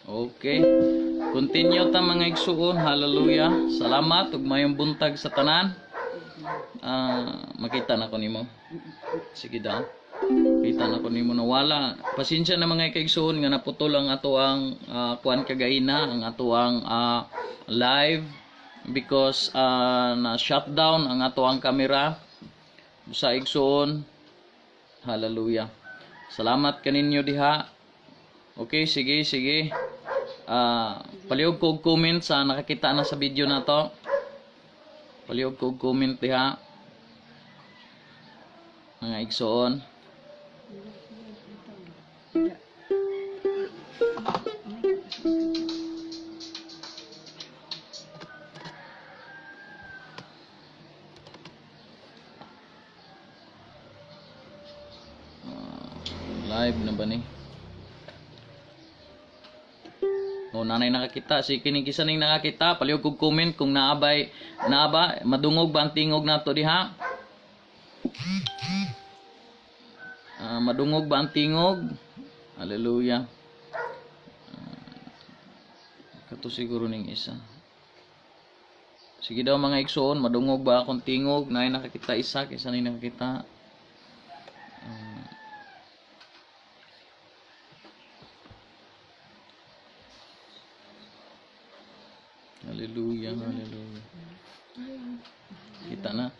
Okay. Continue ta, mga igsuon. Hallelujah. Salamat ug mayong buntag sa tanan. Ah, makita na ko nimo. Sige daw. Kita na ko nimo nawala. Pasensya na, mga kaigsuon, nga naputol ang ato ang kuan kagaina, ang ato ang live because na shutdown ang ato ang kamera sa igsuon. Hallelujah. Salamat kaninyo diha. Okay, sige, sige. Palihog ko og comment sa nakakita na sa video na to. Palihog ko og comment diha, mga igsoon. Live na ba ni? O, nanay nakakita. Si kining kisa ning nakakita, palihog kog comment kung naabay, naaba, madungog ba ang tingog nato diha? Madungog ba ang tingog? Hallelujah. Kato siguro ning isa. Sige daw, mga igsoon, madungog ba akong tingog? Naay nakakita isa, kaysa ning nakakita. Hallelujah, hallelujah. Kita na.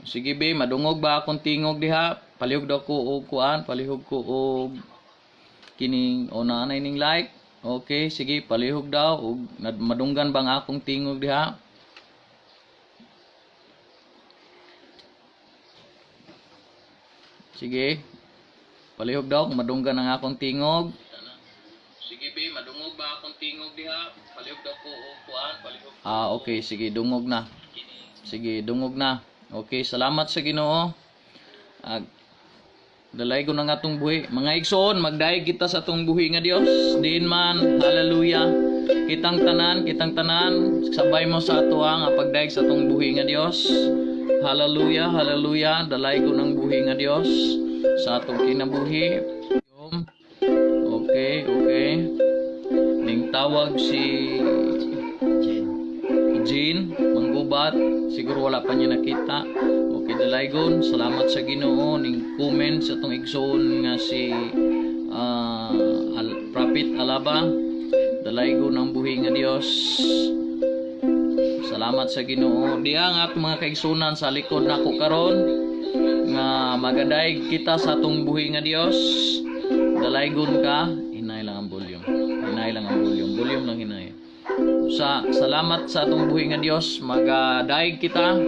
Sige be, madungog ba akong tingog diha? Palihog daw ko og kuan, palihog ko og kining o naanay ning like. Okay, sige, palihog daw og madunggan bang akong tingog diha? Sige. Palihog daw kung madunggan ang akong tingog. Sige be, madungog ba akong tingog diha? Palihog daw ko og kuan, palihog. Ah, okay, sige, dungog na. Sige, dungog na. Okay, salamat sa Ginoo. Dalay ko na nga atong buhi. Mga igsoon, magdayeg kita sa atong buhi nga Dios. Diin man, hallelujah. Kitang tanan, sabay mo sa atoa nga pagdayeg sa atong buhi nga Dios. Hallelujah, hallelujah. Dalay ko ng buhi nga Dios sa atong kinabuhi. Okay. Ning tawag si Jean Manggubat, siguro wala pa niya nakita. Okay, dalaygon, salamat sa Ginoo. Ning comment sa atong igsoon nga si Prophet Alaba. Dalaygon ang buhi nga Dios. Salamat sa Ginoo. Diha nga atong mga kaigsunan sa likod nako karon nga magadayeg kita sa atong buhi nga Dios. Dalaygon ka, hinay lang ang volume. Hinay lang ang volume. Volume lang hinay. Sa salamat sa atong buhi nga Dios, magadayeg kita.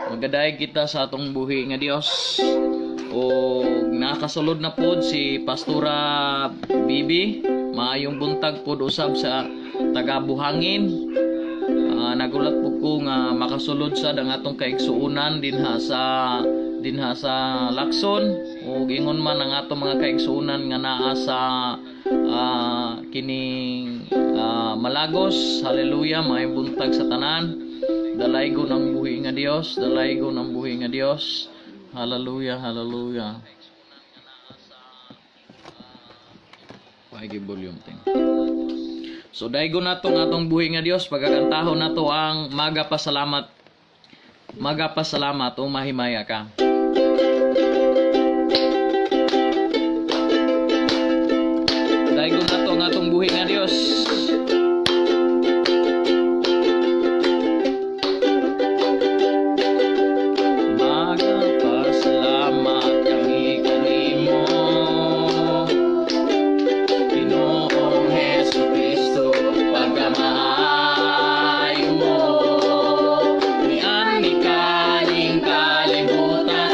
Magadayeg kita sa atong buhi nga Dios. O nakasulod na pod si Pastora Bibi. Maayong buntag pod usab sa taga Buhangin. Nagulat po ko nga makasulod sa ang atong kaigsuonan dinha sa Lacson, ug ingon man ang atong mga kaigsuonan nga naa sa kining Malagos. Hallelujah, maayong buntag sa tanan. Dalaygon ang buhi nga Dios, dalaygon ang buhi nga Dios. Hallelujah, hallelujah. Paigi volume ting. So daygon nato ang atong buhi nga Dios, pagkakantahon nato ang Magapasalamat. Magapasalamat o mahimaya ka. Daygon nato ang atong buhi nga Dios. Magapasalamat kami kanimo, Ginoong Hesus Kristo, pagkamaayo mo. Niani kaning kalibutan.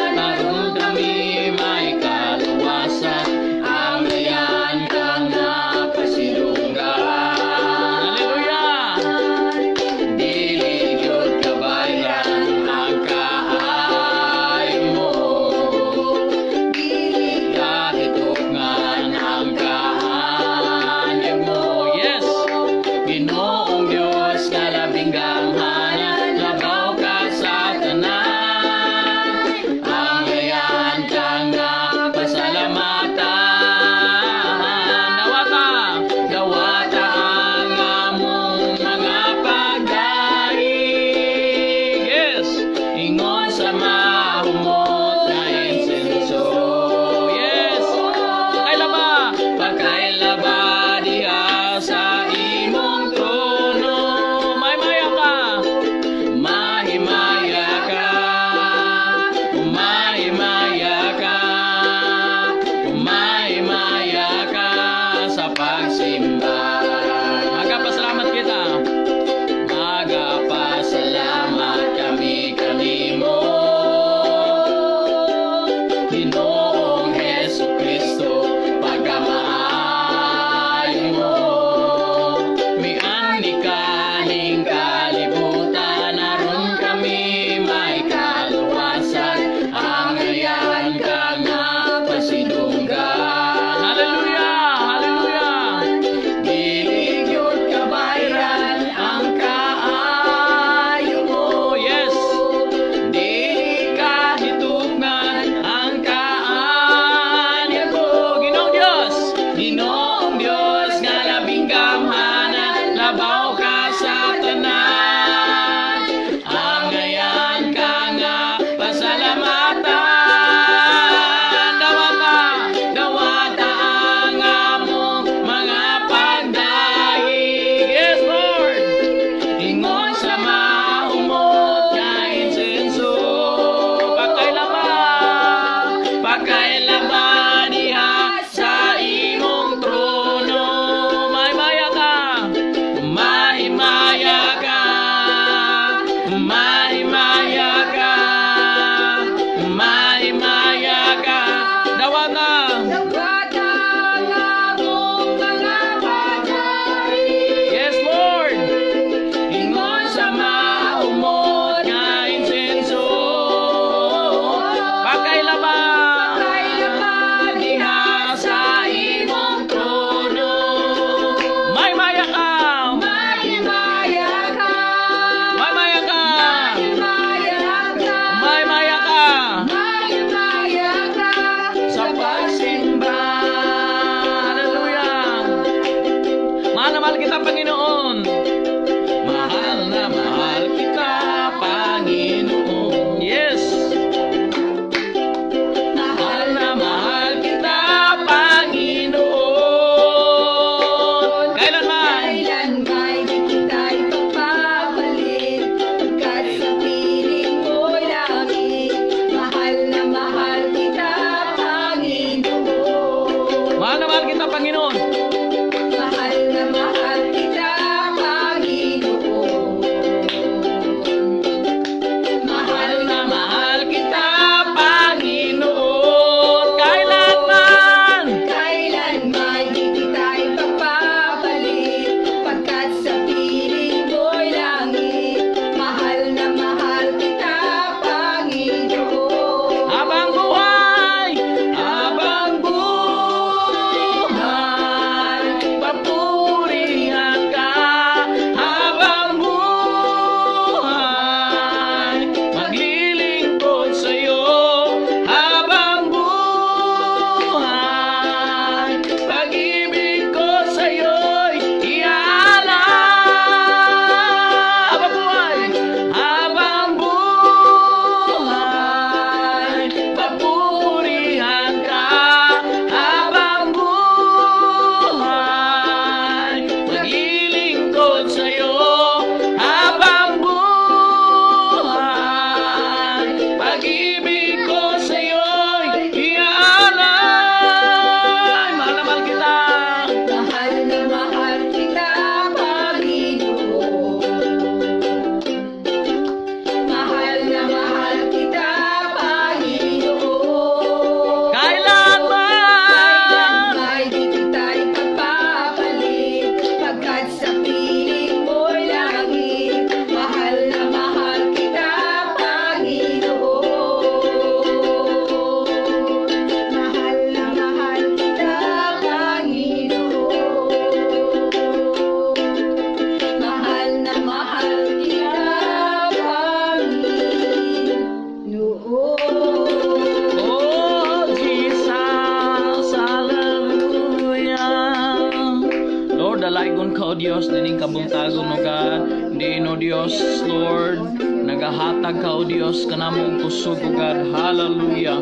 Lord, dalaygon ka, O Dios, nining kabuntagon, O God. Diin, O Dios, Lord, nagahatag ka, O Dios, kanamo og kusog, O God. Hallelujah.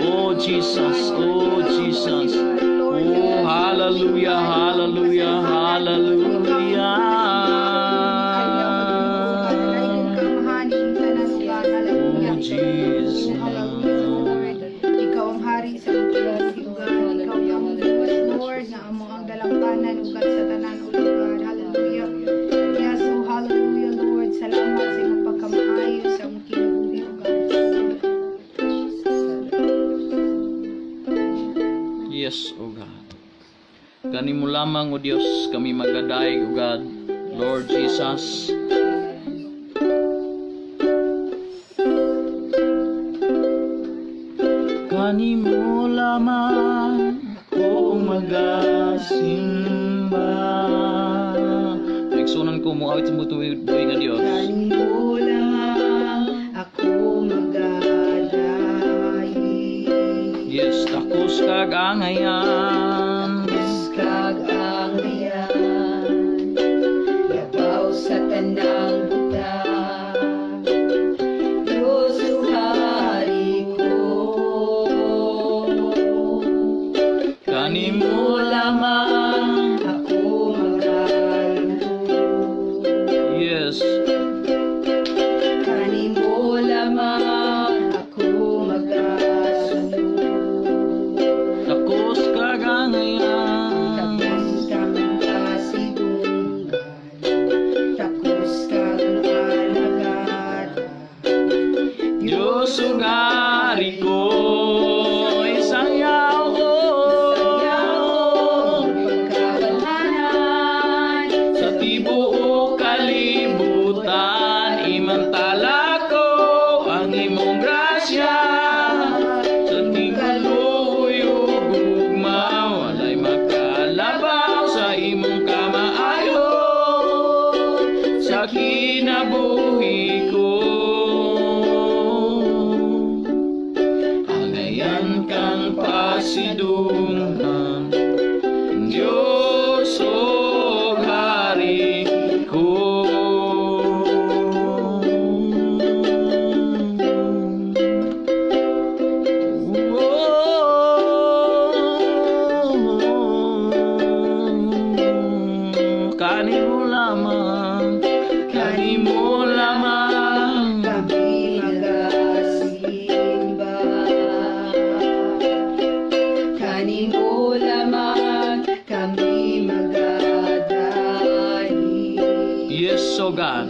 Oh Jesus, oh Jesus. Oh, hallelujah, hallelujah, hallelujah. Oh Jesus. Ikaw ang hari sa kinabuhi, O God. Ikaw ang among Diyos, Lord, nga amo ang dalampanan ug sa tanan, O God. Hallelujah. Yes, oh hallelujah, Lord. Salamat sa imong pagkamaayo sa among kinabuhi, O God. Yes, O God. Kanimo lamang, O Dios, kami magadayeg, O God. Lord Jesus. Kanimo lamang ko magasimba. Igsunan ko mo awit sa buhi buhi nga Dios. Kanimo lamang ako magadayeg. Yes, takos kag angayan. Takos kag angayan, labaw sa tanang butang, Diyos ug hari ko. Kanimo lamang ako magaluhod. Yes. Kanimo lamang ako magasunod. Takos kag angayan. Takos kang pasidunggan, takos kang alagad. Diyos ug hari ko, isangyaw ko. Pagkabalhanan sa tibuok kalibutan, imantala ko ang imong grasya. Sa tingkaluoy ug gugma, walay makalabaw sa imong kamaayo sa kinabuhi ko. Angayan kang pasidunggan, Diyos ug hari ko. Oh, kanimo lamang, kanimo lamang kami magasimba. Kanimo lamang kami magadayeg. Yes, O God.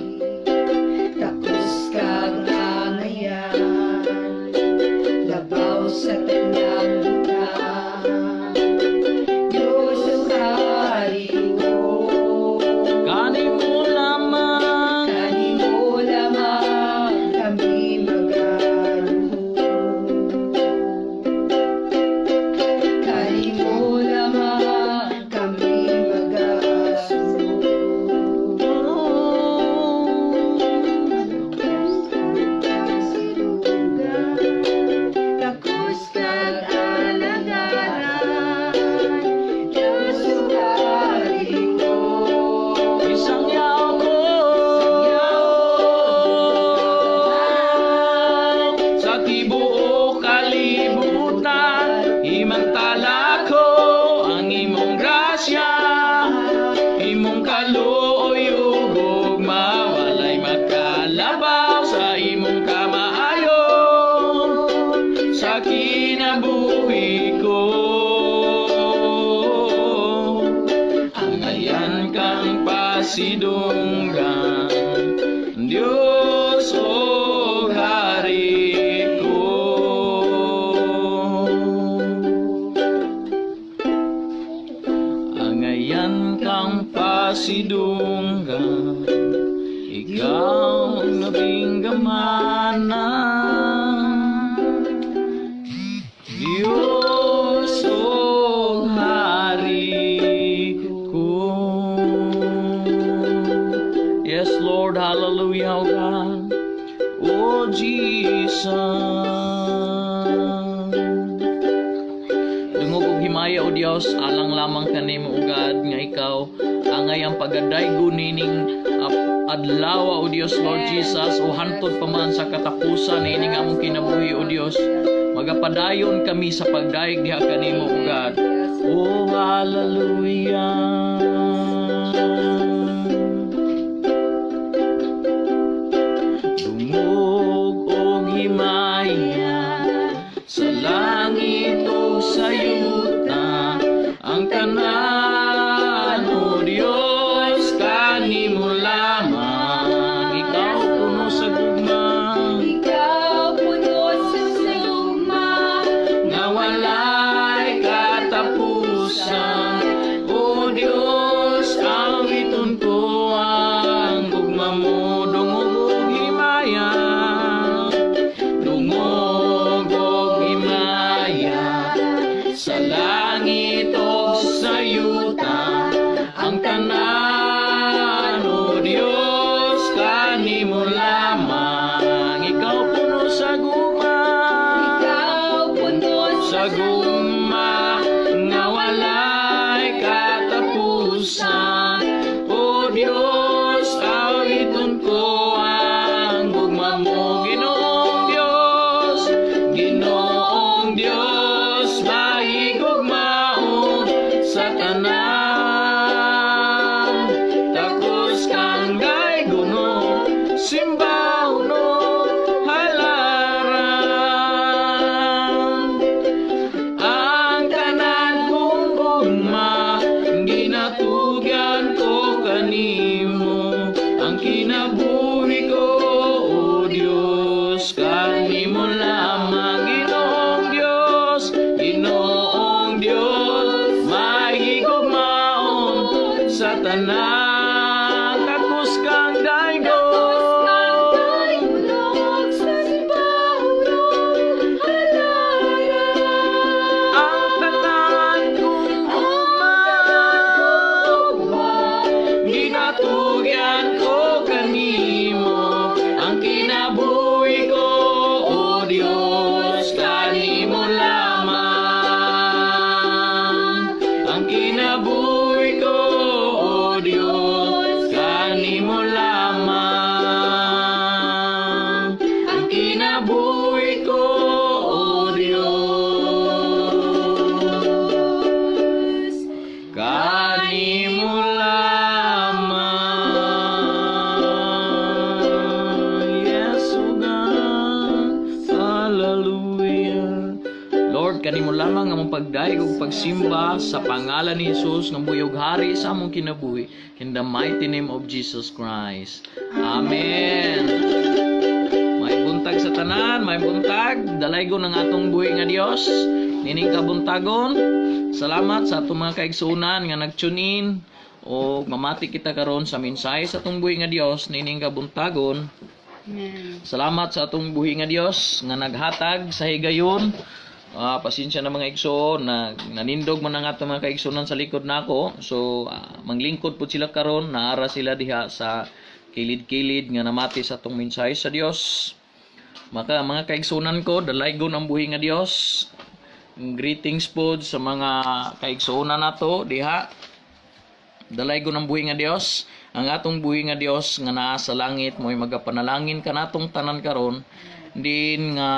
Takos kag angayan, labaw sa tanang butang, Diyos ug hari ko. Kanimo lamang Kanimo lamang kami magaluhod. Kanimo lamang kami magasunod. Pasidunggan, takos kag alagaran, Diyos ug hari ko. Isangyaw ko sa tibuok kalibutan, imantala ko ang imong grasya, imong kaluoy ug gugma, walay makalabaw sa imong kamaayo sa kinabuhi ko. Angayan kang pasidunggan, Diyos ug hari ko. Angayan kang pasidunggan, ikaw ang labing gamana, Diyos ug hari ko. Yes, Lord, hallelujah, O God. Oh, Jesus. Dungog og himaya, O Dios. Dios, alang lamang kanimo, O God, nga ikaw angay ang pagadaygon nining adlaw, O Dios Lord Jesus, o hantod pa man sa katapusan nining among kinabuhi, O Dios. Magapadayon kami sa pagdayeg diha kanimo, O God. Oh, hallelujah. Dungog og himaya sa langit ug sa yuta, ang tanan, O Dios, kanimo lamang. Ikaw puno sa gugma. Ikaw puno sa gugma. Nga walay katapusan. O Dios, awiton ko ang gugma mo. Dungog og himaya, dungog og himaya sa langit ug sa yuta, ang tanan, O Dios, kanimo lamang. Ikaw puno sa gugma. Ikaw puno sa gugma nga walay katapusan. O Dios, awiton ko ang gugma mo. Ginoong Dios, Ginoong Dios, mahigugmaon sa tanan. Takos kang daygono, simbahon, halaran. Ang tanan kong gugma, ginatugyan ko kanimo. Ang kinabuhi ko, O Dios, kanimo lamang. Ginoong Dios, Ginoong Dios, mahigugmaon sa tanan. Takos kang daygon. Dungog simbahon halaran. Ang tanan kong gugma, ginatugyan ko kanimo. Ang kinabuhi ko, O Dios, kanimo lamang. Ang kinabuhi ko, O Dios, kanimo lamang. Ang kinabuhi ko, O Dios, kanimo lamang. Yes, O God. Hallelujah. Lord, kanimo lamang among pagdayeg ug pagsimba sa pangalan ni Jesus nga buhi ug hari sa among kinabuhi. In the mighty name of Jesus Christ. Amen. May buntag sa tanan, may buntag. Dalaygon ang atong buhi nga Dios. Nining kabuntagon. Salamat sa atong mga kaigsuonan nga nag-tune in o mamati kita karon sa mensahe sa atong buhi nga Dios nining kabuntagon. Amen. Salamat sa atong buhi nga Dios nga naghatag sa higayon. Pasensya na, mga igsoon na nanindog man ang atong mga kaigsuonan sa likod nako. So manglingkod pud sila karon, naara sila diha sa kilid-kilid nga namati sa atong mensahe sa Dios. Maka mga kaigsuonan ko, dalaygon ang buhi nga Dios. Greetings pod sa mga kaigsuonan nato diha. Dalaygon ang buhi nga Dios. Ang atong buhi nga Dios nga naa sa langit mo'y magapanalangin kanatong tanan karon din nga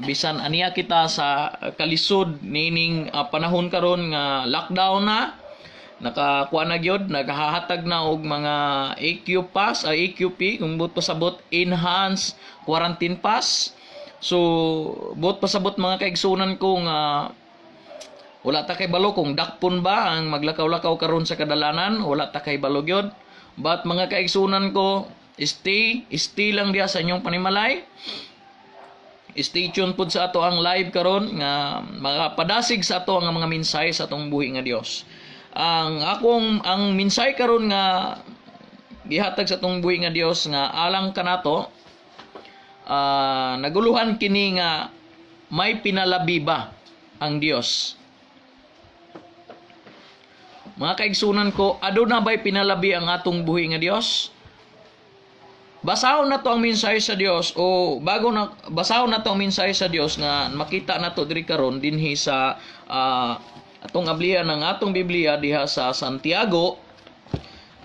bisan aniya kita sa kalisod nining panahon karon nga lockdown na, nakakuha na gyud, naghahatag na og mga AQ pass, ay AQP kung buot pasabot, enhanced quarantine pass. So buot pasabot, mga kaigsunan ko, nga wala ta kay balo kung dakpon ba ang maglakaw-lakaw karon sa kadalanan, wala ta kay balo gyud. But mga kaigsunan ko, stay stay lang diha sa inyong panimalay. Stay tuned pud sa ato ang live karon nga makapadasig sa ato ang mga mensahe sa atong buhi nga Dios. Ang akong ang mensahe karon nga gihatag sa atong buhi nga Dios nga alang kanato, naguluhan kini nga "May pinalabi ba ang Dios?" Mga kaigsunan ko, aduna ba'y pinalabi ang atong buhi nga Dios? Basahon na to ang mensahe sa Dios o bago na basahon na to ang mensahe sa Dios nga makita na to diri karon dinhi sa Atong ablihan ang atong Biblia diha sa Santiago.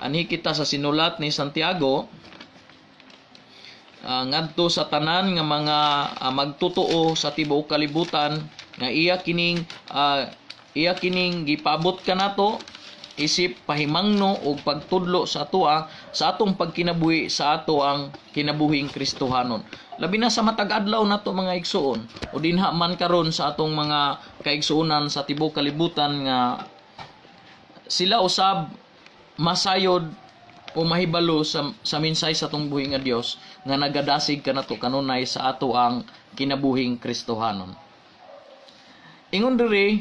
Anhi kita sa sinulat ni Santiago ngadto sa tanan nga mga magtotoo sa tibuok kalibutan nga iya kining gipaabot kanato isip pahimangno og pagtudlo sa atoa sa atong pagkinabuhi sa ato ang kinabuhing Kristohanon. Labi na sa matag adlaw nato, mga igsuon, o dinha man karon sa atong mga kaigsuonan sa tibuok kalibutan nga sila usab masayod o mahibalo sa minsay sa atong buhi nga Dios nga nagadasig kanato kanunay sa ato ang kinabuhing Kristohanon. Ingon diri,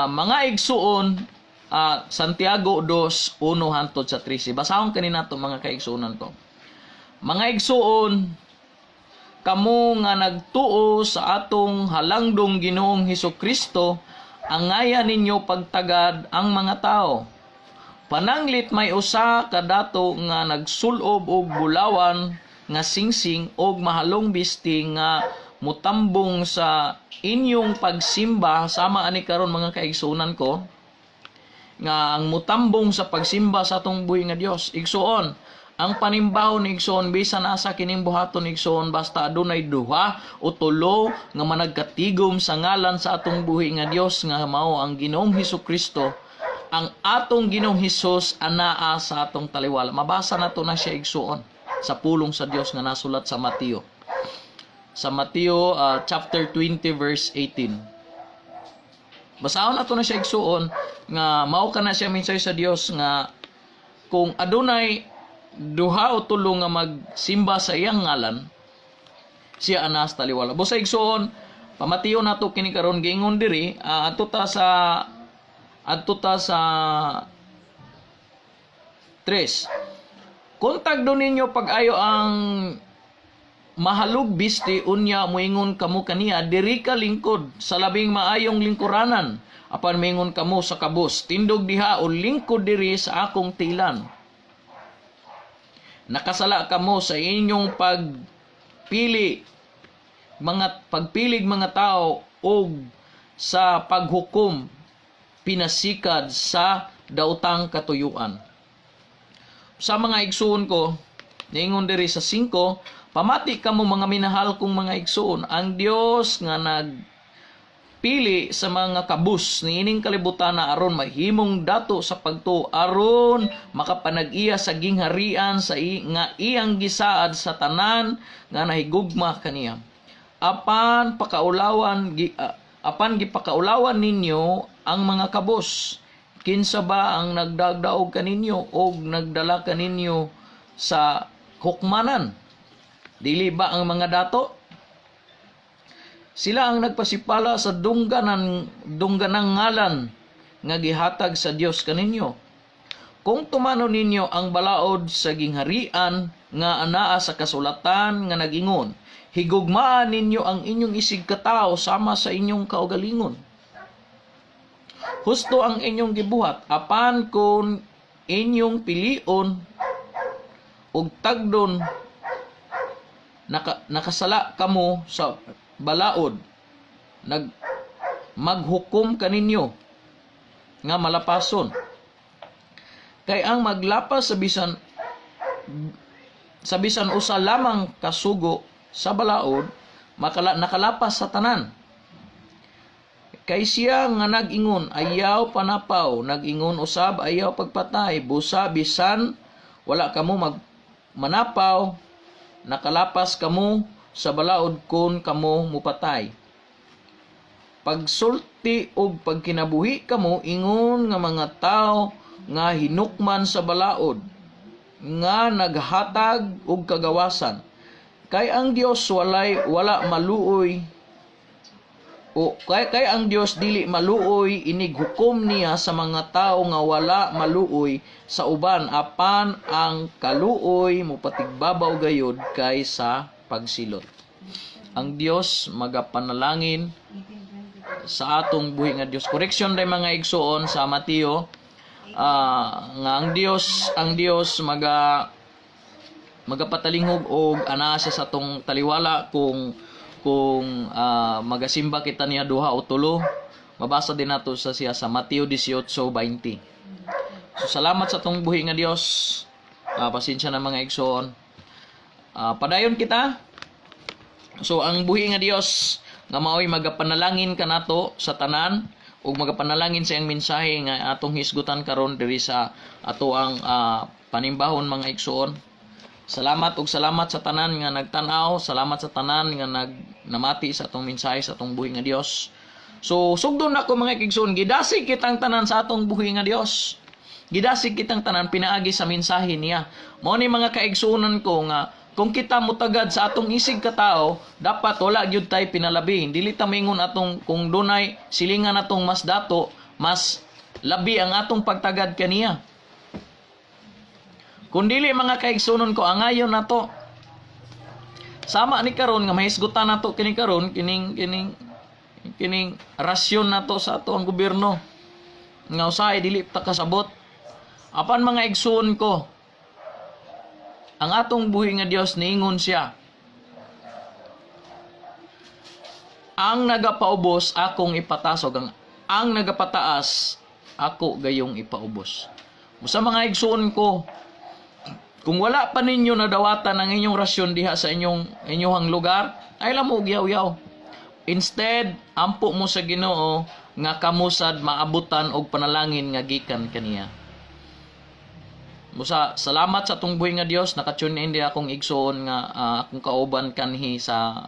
mga igsuon, Santiago 2:1 hantod sa 13. Basahon kani nato, mga kaigsuonan ko. Mga igsuon, kamo nga nagtuo sa atong halangdong Ginoong Hesus Kristo, angaya ninyo pagtagad ang mga tao. Pananglit may usa ka dato nga nagsulob og bulawan nga singsing og mahalong bisti nga mutambong sa inyong pagsimba, sama ani karon, mga kaigsuonan ko, nga ang mutambong sa pagsimba sa atong buhi nga Dios. Igsuon, ang panimbahon ni igsuon, bisan asa kining buhaton, igsuon, basta adunay duha o tulo nga managkatigom sa ngalan sa atong buhi nga Dios nga mao ang Ginoong Hesus Kristo, ang atong Ginoong Hesus anaa sa atong taliwala. Mabasa nato na siya, igsuon, sa pulong sa Dios nga nasulat sa Mateo. Sa Mateo chapter 20 verse 18. Basahon nato na siya, igsuon, nga mao kana siya minsay sa Dios nga kung adunay duha o tulo nga magsimba sa iyang ngalan, siya anas taliwala. Busa, igsuon, pamatiyo nato kini karon. Giingon diri, adto ta sa tres. Kung tagdo ninyo pag-ayo ang mahalog bisti, unya moingon kamo kaniya, "Diri ka lingkod sa labing maayong lingkuranan," apan moingon kamo sa kabus, "Tindog diha o lingkod diri sa akong tilan," nakasala kamo sa inyong pagpilig mga tao og sa paghukom pinasikad sa daotang katuyuan. Sa mga igsuon ko, niingon diri sa 5, "Pamati kamo, mga minahal kong mga igsuon, ang Dios nga nagpili sa mga kabus niining kalibutan na aron mahimong dato sa pagtuo, aron makapanag-iya sa gingharian nga iyang gisaad sa tanan nga nahigugma kaniya. Apan gipakaulawan ninyo ang mga kabus. Kinsa ba ang nagdagdaog kaninyo og nagdala kaninyo sa hukmanan? Dili ba ang mga dato? Sila ang nagpasipala sa dungganang ngalan nga gihatag sa Dios kaninyo. Kung tumano ninyo ang balaod sa gingharian nga anaa sa kasulatan nga nagingon, 'Higugmaan ninyo ang inyong isig katawo sama sa inyong kaugalingon,' husto ang inyong gibuhat. Apan kung inyong pilion og tagdon, nakasala kamo sa balaod maghukom kaninyo nga malapason. Kay ang maglapas sa bisan usa lamang kasugo sa balaod, nakalapas sa tanan. Kay siya nga nag-ingon, 'Ayaw panapaw,' nag-ingon usab, 'Ayaw pagpatay.' Busa bisan wala kamo mag manapaw, nakalapas kamo sa balaod kon kamo mupatay. Pagsulti og pagkinabuhi kamo ingon nga mga tao nga hinukman sa balaod nga naghatag og kagawasan. Kay ang Dios wala maluoy o kay ang Dios dili maluoy inig hukom niya sa mga tao nga wala maluoy sa uban, apan ang kaluoy mopatigbabaw gayod kaysa pagsilot." Ang Dios magapanalangin sa atong buhi nga Dios. Correction day, mga igsuon, sa Mateo, nga ang Dios magapatalingog og anaa siya sa atong taliwala kung magasimba kita niya duha o tulo. Mabasa din nato sa siya sa Mateo 18:20. So salamat sa atong buhi nga Dios. Pasensya na, mga igsoon. Padayon kita. So ang buhi nga Dios nga mao'y magapanalangin kanato sa tanan ug magapanalangin sa iyang mensahe nga atong hisgutan karon diri sa ato ang panimbahon, mga igsoon. Salamat ug salamat sa tanan nga nagtan-aw, salamat sa tanan nga nagnamati sa atong mensahe sa atong buhi nga Dios. So sugdon nako, mga igsoon, gidasig kitang tanan sa atong buhi nga Dios. Gidasig kitang tanan pinaagi sa mensahe niya. Mao ni, mga kaigsuonan ko, nga kung kita mutagad sa atong isig katao, dapat wala gyud tay pinalabi. Dili ta mingon atong kung dunay silingan atong mas dato, mas labi ang atong pagtagad kaniya. Kung dili, mga kaigsuonan ko, angayon nato. Sama ni karon nga mahisgutan nato kini karon, kining kining kining rasyon nato sa ato ang gobyerno. Nga usahay dili ta kasabot. Apan, mga igsuon ko, ang atong buhi nga Dios, niingon siya, "Ang nagapaubos akong ipatasog, ang nagapataas ako gayong ipaubos." Sa mga igsuon ko, kung wala pa ninyo nadawatan ang inyong rasyon diha sa inyong inyong lugar, ay lang mo yaw-yaw. Instead, ampo mo sa Ginoo nga kamusad maabutan og panalangin nga gikan kaniya. Musa, salamat sa atong buhi nga Dios, naka-tune in di akong igsoon nga akong kauban kanhi sa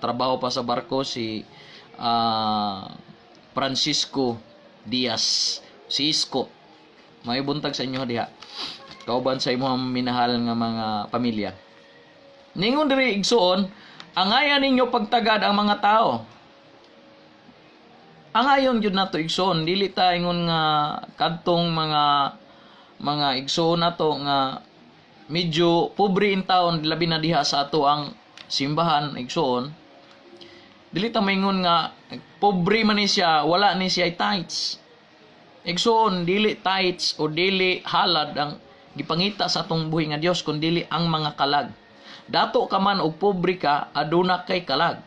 trabaho pa sa barko, si Francisco Diaz, si Isko. May buntag sa inyo diha. Kauban sa imong minahal nga mga pamilya. Ningon diri, igsoon, angayan ninyo pagtagad ang mga tao. Angayon gyud nato, igsoon, dili ta ingon nga kadtong mga igsoon nato nga medyo pobre in taon, labi na diha sa ato ang simbahan, igsoon. Dili ta maingon nga pobre man ni siya, wala ni siya tithes. Igsoon, dili tithes o dili halad ang gipangita sa atong buhi nga Dios, kun dili ang mga kalag. Dato ka man og pobre ka, aduna kay kalag.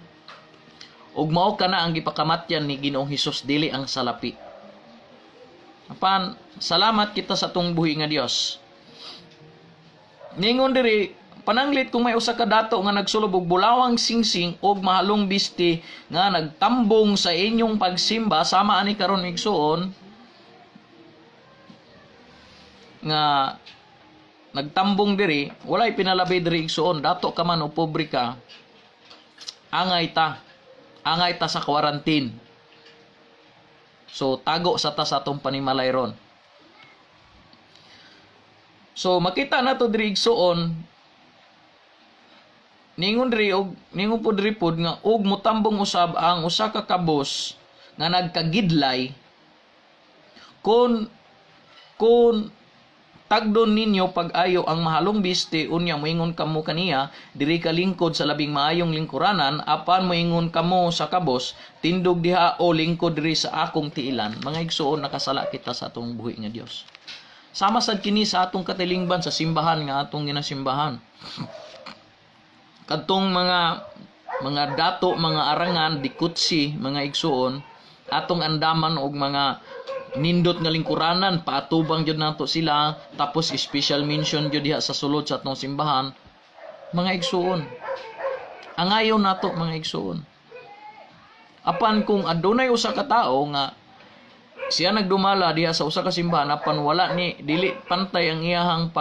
Ug mao kana ang gipakamatyan ni Ginoong Hesus, dili ang salapi. Apan salamat kita sa atong buhi nga Dios. Ningon diri, pananglit kung may usa ka dato nga nagsulob og bulawang singsing og mahalong bisti nga nagtambong sa inyong pagsimba, sama ani karon, igsuon, nga nagtambong diri, walay pinalabi diri, igsuon, dato ka man o pobre ka, angay ta. Angay ta sa quarantine. So tago sa ta sa atong panimalay ron. So makita nato diri, igsuon, ningon diri og ningon po diri pod nga og mutambong usab ang usa ka kabos nga nagkagidlay, kon tagdon ninyo pag-ayo ang mahalong biste, unya moingon kamo kaniya, "Diri ka lingkod sa labing maayong lingkuranan," apan moingon kamo sa kabos, "Tindog diha o lingkod diri sa akong tiilan," mga igsuon, nakasala kita sa atong buhi nga Dios. Sama sad kini sa atong katilingban sa simbahan nga atong ginasimbahan. Kadtong mga dato, mga arangan, dikutsi, mga igsuon, atong andaman og mga nindot nga lingkuranan, paatubang jud nato sila, tapos special mention jud diha sa sulod sa atong simbahan, mga igsuon. Angayon nato, mga igsuon. Apan kung adunay usa ka tawo nga siya nagdumala diha sa usa ka simbahan, apan wala ni dili pantay ang iyahang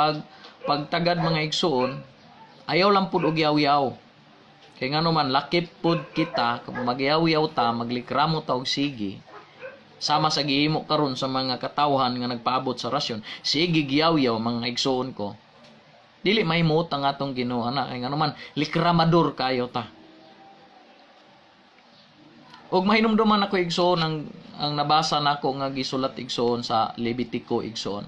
pagtagad, mga igsuon, ayaw lang pud og yaw-yaw. Kay ngano man, lakip pud kita kung magyaw-yaw ta, maglikramo ta og sige. Sama sa gihimo karon sa mga katawhan nga nagpaabot sa rasyon, sige giyaw-yaw, mga igsuon ko. Dili mahimut ang atong Ginoo ana, kay ngano man, likramador kayo ta. Og mahinumduman ako, igsoon, ang nabasa nako nga gisulat, igsoon, sa Levitico, igsoon.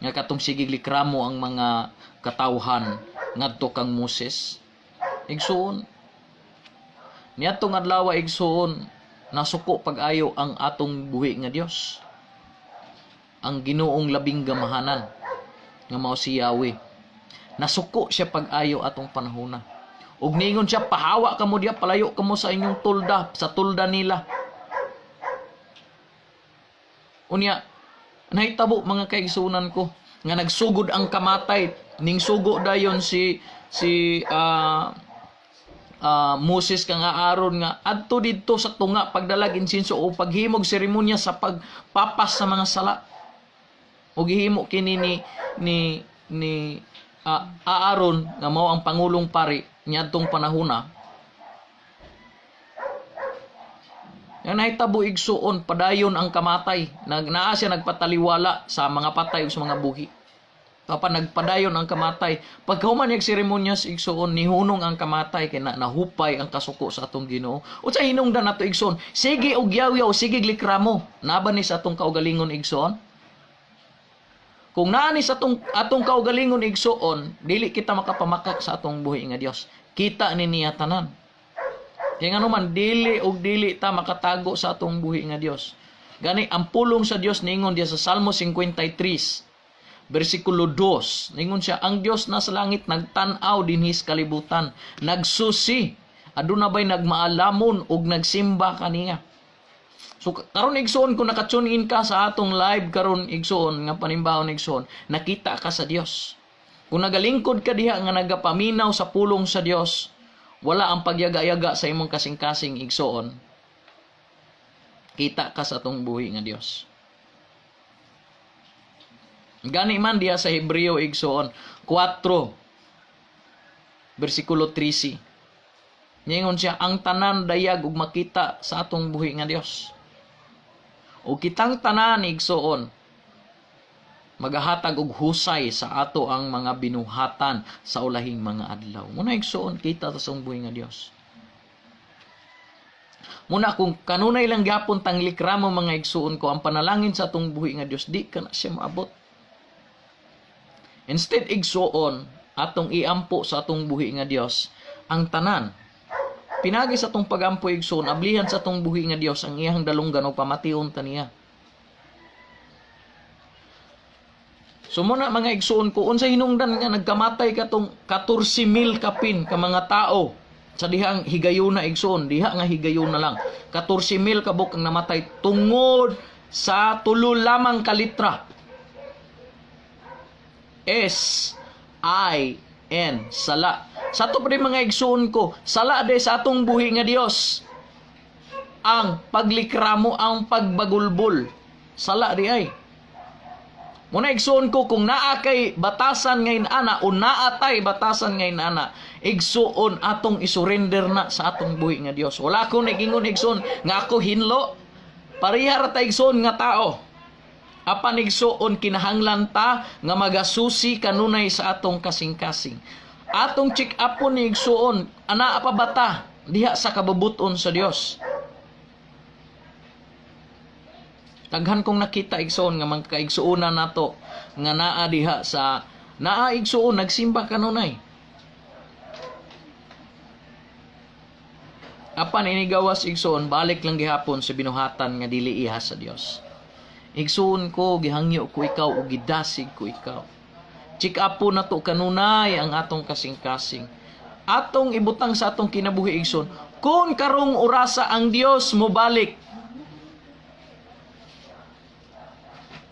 Nga katong sige likramo ang mga katawhan ngadto kang Moses. Igsoon, niadtong adlaw, igsoon, nasuko pag-ayo ang atong buhi nga Dios. Ang Ginoong labing gamahanan nga mao si Yahweh. Nasuko siya pag-ayo atong panahona. Ug niingon siya, "Pahawa kamo diya, palayo kamo sa inyong tulda, sa tulda nila." Unya nahitabo, mga kaigsunan ko, nga nagsugod ang kamatay ning sugo dayon si si ah ah, Moses kang Aaron nga adto didto sa tunga pagdalag insinso o paghimog seremonya sa pagpapas sa mga sala. O gihimo kini ni Aaron nga mao ang pangulong pari niadtong panahona. Yang nahitabo, igsuon, padayon ang kamatay. Naa siya nagpataliwala sa mga patay ug sa mga buhi. Kapan nagpadayon ang kamatay. Pagkahuman niyag seremonyas, igsuon, nihunong ang kamatay kay na, nahupay ang kasuko sa atong Ginoo. Unsa hinungdan nato, igsuon? Sige og yaw-yaw, sige likramo. Naa ni sa atong kaugalingon, igsuon? Kung naa ni sa atong kaugalingon, igsuon, dili kita makapamakak sa atong buhi nga Dios. Kita ni niya tanan. Kaya nga naman, dili og dili ta makatago sa atong buhi nga Dios. Gani ang pulong sa Dios ningon diya sa Salmo 53 bersikulo 2. Ningon siya, ang Dios nasa langit nagtan-aw dinhi sa kalibutan, nagsusi aduna bay nagmaalamon og nagsimba kaniya. So karon, igsuon, kung naka-tune in ka sa atong live karon, igsuon, nga panimbahon, igsuon, nakita ka sa Dios. Kung nagalingkod ka diha nga nagapaminaw sa pulong sa Dios, wala ang pagyaga-yaga sa imong kasing-kasing, igsuon. Kita ka sa atong buhi nga Dios. Gani man diha sa Hebreo, igsuon, 4 bersikulo 13. Ningon siya, ang tanan dayag ug makita sa atong buhi nga Dios. O kitang tanan, igsuon, magahatag og husay sa ato ang mga binuhatan sa ulahing mga adlaw. Muna, igsuon, kita ta sa buhi nga Dios. Muna kung kanunay lang gyapon tang likramo, mga igsuon ko, ang panalangin sa atong buhi nga Dios, di ka na siya maabot. Instead, igsuon, atong iampo sa atong buhi nga Dios ang tanan. Pinagi sa atong pagampo, igsuon, ablihan sa atong buhi nga Dios ang iyang dalunggan og pamation ta niya. So muna, mga igsuon ko, unsa hinungdan nga nagkamatay katong 14,000 kapin ka mga tao sa dihang higayuna, igsuon, diha nga higayuna lang. 14,000 kabuk ang namatay tungod sa tulo lamang ka litra. S I N, sala. Sa ato pa mga igsuon ko, sala de sa atong buhi nga Dios. Ang paglikramo, ang pagbagulbol. Sala di ay. Muna, igsuon ko, kung naa kay batasan ngayon ana o naa tay batasan ngayon ana, igsuon, atong isurrender na sa atong buhi nga Dios. Wala ko nagingon, igsuon, nga ako hinlo. Pareha ra ta, igsuon, nga tao. Apan, igsuon, kinahanglan ta nga magasusi kanunay sa atong kasing-kasing. Atong check upon ni, igsuon, ana pa bata diha sa kabubuton sa Dios. Daghan kong nakita, igsuon, nga mga kaigsuonan nato nga naa diha sa naa, igsuon, nagsimba kanunay. Apan inigawas, igsuon, balik lang gihapon sa binuhatan nga dili iha sa Dios. Igsuon ko, gihangyo ko ikaw ug gidasig ko ikaw. Check up po nato kanunay ang atong kasing-kasing. Atong ibutang sa atong kinabuhi, igsuon. Kung karong orasa ang Dios mobalik,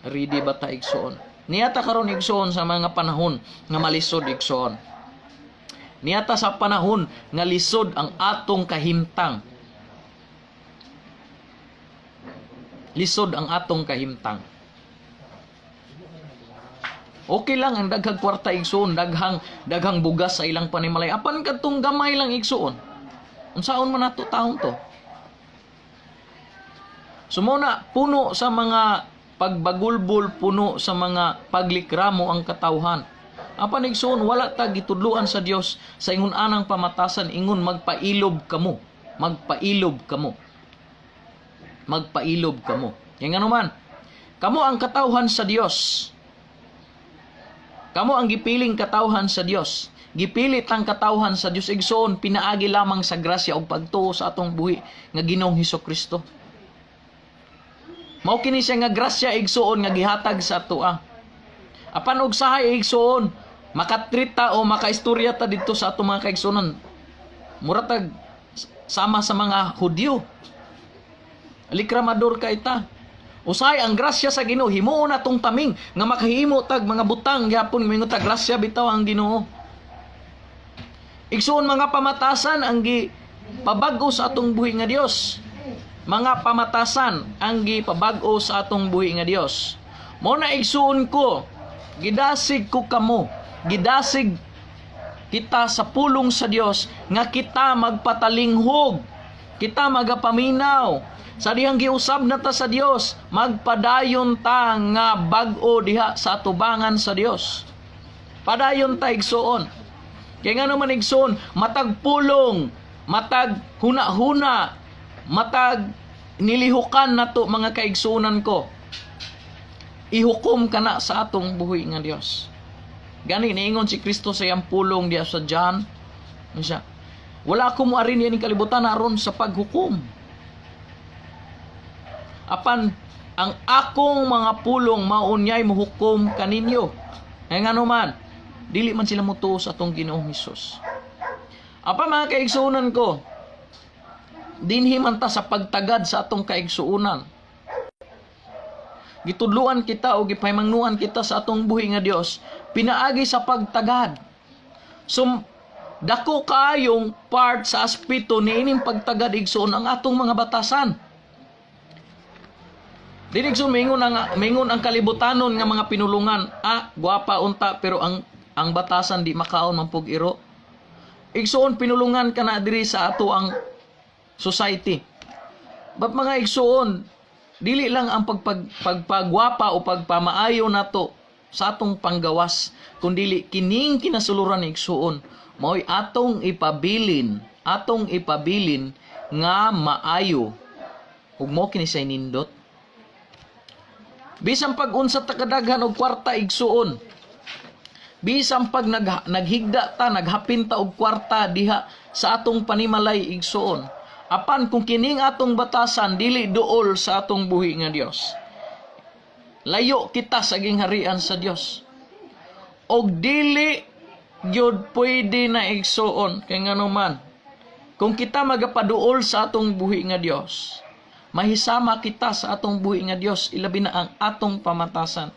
ready ba ta, igsuon? Niyata karon, igsuon, sa mga panahon nga malisod, igsuon. Niyata sa panahon nga lisod ang atong kahimtang. Lisod ang atong kahimtang. Okay lang ang daghang kwarta, igsuon, daghang bugas sa ilang panimalay. Apan kadtong gamay lang, igsuon. Unsaon man nato taon to? So muna, puno sa mga pagbagulbol, puno sa mga paglikramo ang katawhan. Apan, igsuon, wala ta gitudluan sa Dios sa ingon anang pamatasan, ingon magpailob kamo, magpailob kamo. Magpailob kamo. Kaya nga naman, kamo ang katawhan sa Dios. Kamo ang gipiling katawhan sa Dios. Gipilit ang katawhan sa Dios, igsoon, pinaagi lamang sa grasya ug pagtuo sa atong buhi nga Ginoong Hesus Kristo. Mao kini siya nga grasya, igsuon, nga gihatag sa atoa. Apan og sahay, igsuon, makatreat ta o makaistorya ta didto sa atong mga kaigsuonan. Mura tag sama sa mga Hudyo. Likramador kay ta. Usahay ang grasya sa Ginoo himuon natong taming nga makahimo tag mga butang gyapon, mingon tag grasya bitaw ang Ginoo. Igsuon, mga pamatasan ang gi pabag-o sa atong buhi nga Dios. Mga pamatasan ang gipabag-o sa atong buhi nga Dios. Mo na, igsuon ko, gidasig ko kamo, gidasig kita sa pulong sa Dios nga kita magpatalinghog, kita magapaminaw sa dihang giusab na ta sa Dios, magpadayon ta nga bag-o diha sa atubangan sa Dios. Padayon ta, igsuon. Kay nga naman, igsuon, matag pulong, matag huna-huna, matag nilihukan nato, mga kaigsuonan ko, ihukom kana sa atong buhi nga Dios. Gani niingon si Kristo sa iyang pulong diha sa John, ano siya? "Wala ako moari niining kalibutan aron sa paghukom. Apan ang akong mga pulong mao unyay mohukom kaninyo." Kaya ngano man, dili man sila motuo sa atong Ginoong Hesus. Apan, mga kaigsuonan ko, dinhi man ta sa pagtagad sa atong kaigsuonan. Gitudluan kita o gipahimangnuan kita sa atong buhi nga Dios pinaagi sa pagtagad. So dako kaayong part sa aspeto niining pagtagad, igsoon, ang atong mga batasan. Dili, igsoon, mingon ang kalibutanon nga mga pinulungan, "Ah, gwapa unta, pero ang batasan di makaon man pug iro." Igsoon, pinulungan kana diri sa ato ang society. But mga igsoon, dili lang ang pagpagwapa o pagpamaayo nato sa atong panggawas, kundili kining kinasuluran, igsuon, mao'y atong ipabilin nga maayo ug mo kini say nindot. Bisan pag unsa ta kadaghan og kwarta, igsuon, bisan pag naghigda ta, naghapin ta og kwarta diha sa atong panimalay, igsuon, apan kung kining atong batasan dili duol sa atong buhi nga Dios, layo kita sa gingharian sa Dios. Og dili gyud pwede na, igsuon, kay ngano man, kung kita magapaduol sa atong buhi nga Dios, mahisama kita sa atong buhi nga Dios, ilabi na ang atong pamatasan.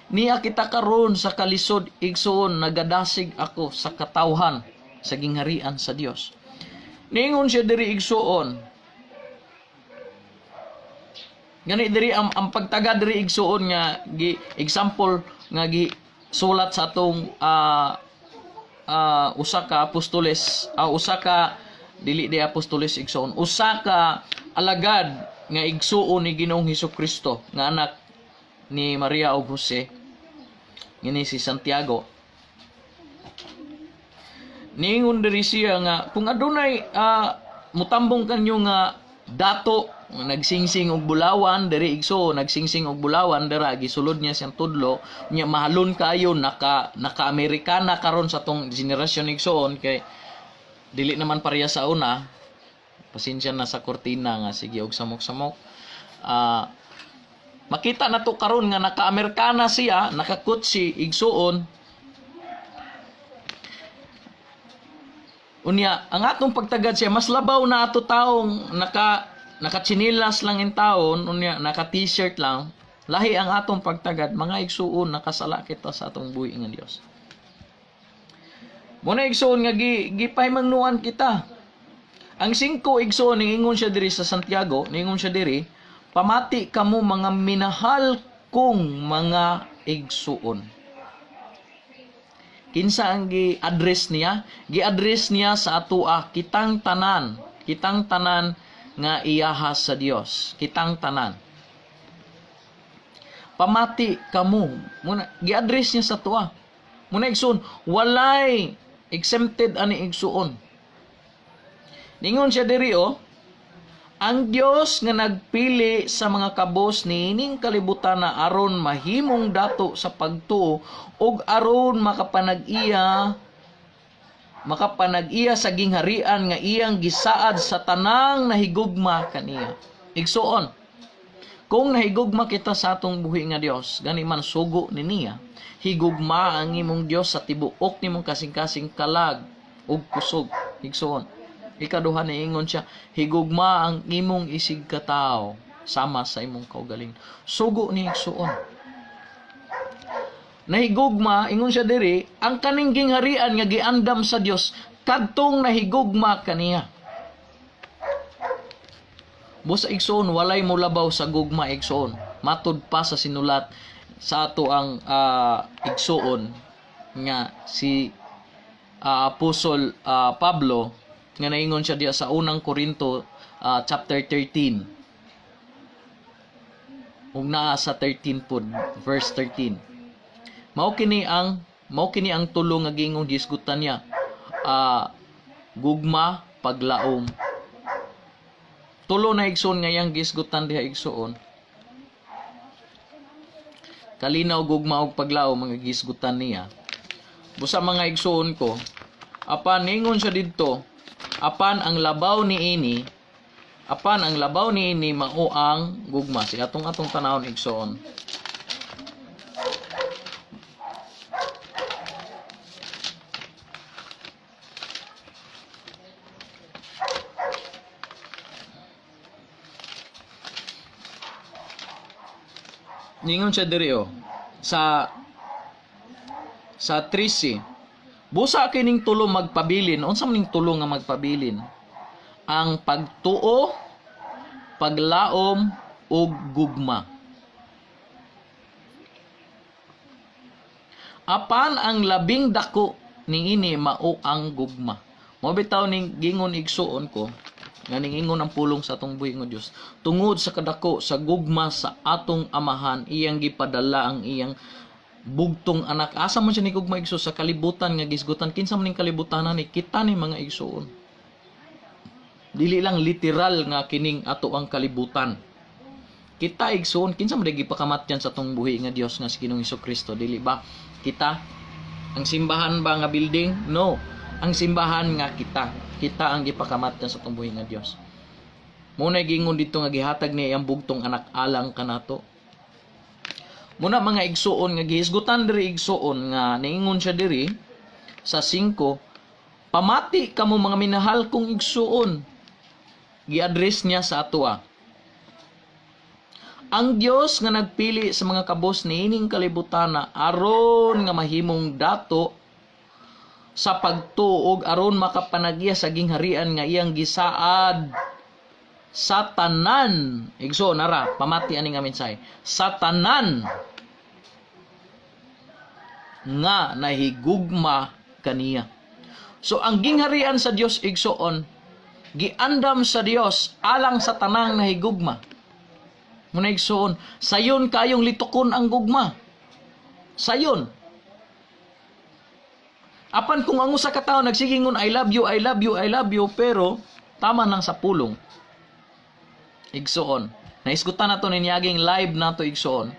Niya kita karon sa kalisod, igsuon, nagadasig ako sa katawhan sa gingharian sa Dios. Ningon siya diri, igsuon. Gani diri ang pagtaga diri, igsuon, nga gi example nga gi sulat sa atong usa ka apostoles, usa ka, dili di apostoles, igsuon, usa ka alagad nga igsuon ni Ginoong Hesus Kristo nga anak ni Maria ug Jose, ngini si Santiago. Niingon diri siya nga kung adunay mutambong kanyo nga dato, nagsingsing og bulawan diri, igso, nagsingsing og bulawan dira, gisulod niya siyang tudlo niya, mahalon kayo, naka Amerikana karon sa tong henerasyon, igsoon, kay dili naman pareha sa una. Pasensya na sa kortina nga sige og samok-samok. Makita na to karon nga naka-Amerikana siya, nakakutsi, igsuon. Unya, ang atong pagtagad siya, mas labaw na ato taong naka-tsinilas lang in taon, unya naka T-shirt lang, lahi ang atong pagtagad, mga igsuon, nakasala kita sa atong buhi nga Dios. Muna, igsuon, nga gipahimangnuan kita. Ang 5, igsuon, ningingon siya diri sa Santiago, ningingon siya diri, "Pamati kamo, mga minahal kong mga igsuon." Kinsa ang gi-address niya? Gi-address niya sa atoa, kitang tanan nga iyaha sa Dios, kitang tanan. "Pamati kamo." Muna gi-address niya sa atoa. Muna, igsuon, walay exempted ani, igsuon. Ningon siya diri oh, "Ang Dios nga nagpili sa mga kabos niining kalibutan na aron mahimong dato sa pagtuo ug aron makapanag-iya sa gingharian nga iyang gisaad sa tanang nahigugma kaniya." Igsuon, kung nahigugma kita sa atong buhi nga Dios, gani man sugo ni niya, "Higugma ang imong Dios sa tibuok nimong kasing-kasing, kalag ug kusog." Igsuon, ikaduha, niingon siya, "Higugma ang imong isig katawo." sama sa imong kaugalingon. Sugo ni igsuon. Nahigugma, ingon siya diri, ang kaning gingharian nga giandam sa Dios kadtong nahigugma kaniya. Busa igsuon, walay molabaw sa gugma igsuon. Matud pa sa sinulat sa ato ang igsuon nga si Apostol Pablo nga naingon siya diya sa unang Korinto chapter 13. Ug naa sa 13 pod, verse 13. Mao kini ang tulo nga giingon gisgutan niya. Gugma, paglaom. Tulo na igsuon nga iyang gisgutan diha igsuon. Kalinaw, gugma ug paglaom mga gisgutan niya. Busa mga igsuon ko, apan ningon siya didto, apan ang labaw niini mao ang gugma. Si atong tanawon igsuon. Ningon siya diri oh, sa 13. Busa kining tulo magpabilin. Unsa man ning tulo nga magpabilin? Ang pagtuo, paglaom ug gugma. Apan ang labing dako niini mao ang gugma. Mao bitaw ning gingon igsuon ko nga ningingon ang pulong sa atong buhi nga Dios, tungod sa kadako sa gugma sa atong amahan, iyang gipadala ang iyang bugtong anak. Asa man siya ni gugma igsuon? Sa kalibutan nga gisgutan. Kinsa man ning kalibutanan ni kita ni mga igsuon. Dili lang literal nga kining ato ang kalibutan. Kita igsuon, kinsa man gipakamatyan sa atong buhi nga Dios nga si Ginoong Hesukristo, dili ba? Kita ang simbahan ba nga building? No, ang simbahan nga kita. Kita ang gipakamatyan sa atong buhi nga Dios. Muna gingon dito nga gihatag niya ang bugtong anak alang kanato. Muna mga igsuon nga gihisgutan diri igsuon nga niingon siya diri sa 5, pamati kamo mga minahal kong igsuon. Gi-address niya sa atoa. Ang Dios nga nagpili sa mga kabos niining kalibutana aron nga mahimong dato sa pagtuo aron makapanagya sa gingharian nga iyang gisaad sa tanan. Igsuon ara, pamati ani nga mensahe. Sa tanan nga nahigugma kaniya. So ang gingharian sa Dios igsuon, giandam sa Dios alang sa tanang nahigugma. Muna igsuon, sayon kayong litukon ang gugma. Sayon. Apan kung ang usa ka tawo nagsigingon I love you, I love you, I love you, pero tama nang sa pulong. Igsuon, naisgutan nato ninyaging live nato igsuon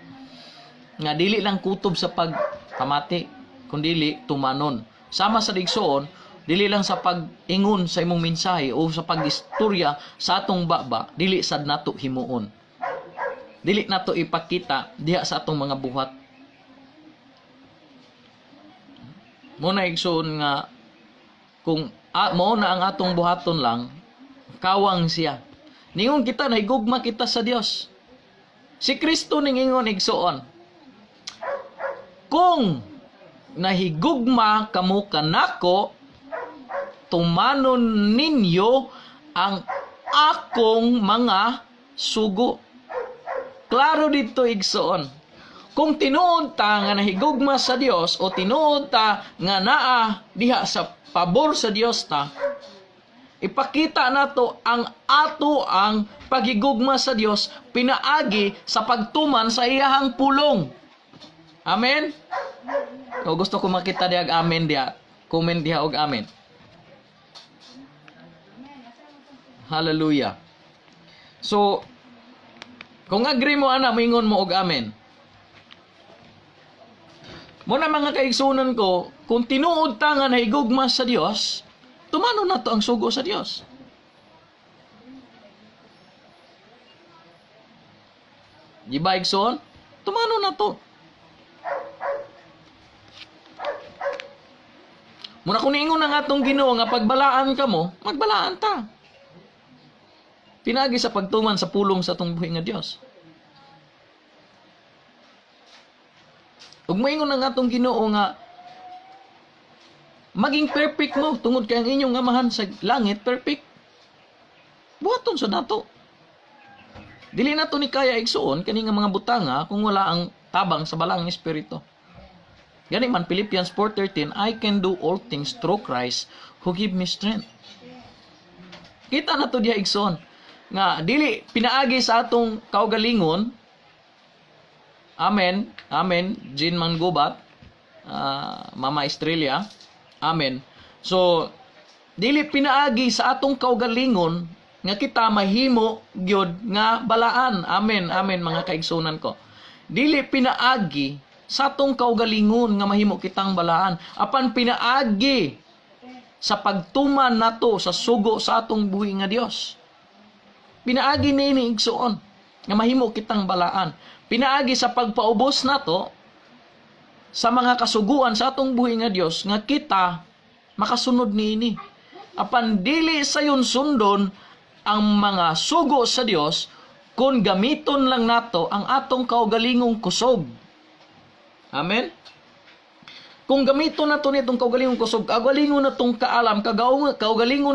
nga dili lang kutob sa pagpamati, kundili tumanon. Sama sa igsuon, dili lang sa pag-ingon sa imong mensahe o sa pag-istorya sa atong baba, dili sad nato himuon. Dili nato ipakita diha sa atong mga buhat. Muna igsuon nga kung mao na ang atong buhaton lang, kawang siya. Ningon kita nahigugma kita sa Dios. Si Kristo ningingon igsuon, kung nahigugma kamo kanako, tumanon ninyo ang akong mga sugo. Klaro dito igsuon. Kung tinuod ta nga nahigugma sa Dios o tinuod ta nga naa diha sa pabor sa Dios ta, ipakita nato ang ato ang paghigugma sa Dios pinaagi sa pagtuman sa iyahang pulong. Amen? O gusto ko makita diha amen diha. Comment diha og amen. Hallelujah. So, kung agree mo ana, moingon mo og amen. Muna mga kaigsunan ko, kung tinuod ta nga nahigugma sa Dios, tumano na to ang sugo sa Dios. Di ba igsoon? Tumano na to. Muna kung niingon ang atong Ginoo nga pagbalaan ka mo, magbalaan ta. Pinaagi sa pagtuman sa pulong sa atong buhi nga Dios. Ug moingon ang atong Ginoo nga maging perfect mo tungod kay ang inyong Amahan sa langit perfect. Buhaton sa nato. Dili nato ni kaya igsuon kani nga mga butanga kung wala ang tabang sa Balaang Espiritu. Gani man Philippians 4:13, I can do all things through Christ who give me strength. Kita na to diha igsoon nga dili pinaagi sa atong kaugalingon. Amen. Amen. Jean Manggubat, Mama Estrella. Amen. So dili pinaagi sa atong kaugalingon nga kita mahimo gyud nga balaan. Amen. Amen mga kaigsunan ko. Dili pinaagi sa atong kaugalingon nga mahimo kitang balaan, apan pinaagi sa pagtuman nato sa sugo sa atong buhi nga Dios. Pinaagi niini igsuon nga mahimo kitang balaan. Pinaagi sa pagpaubos nato sa mga kasuguan sa atong buhi nga Dios nga kita makasunod niini. Apan dili sayon sundon ang mga sugo sa Dios kung gamiton lang nato ang atong kaugalingong kusog. Amen. Kung gamiton nato nitong kaugalingong kusog, kaugalingon natong kaalam, kaugalingon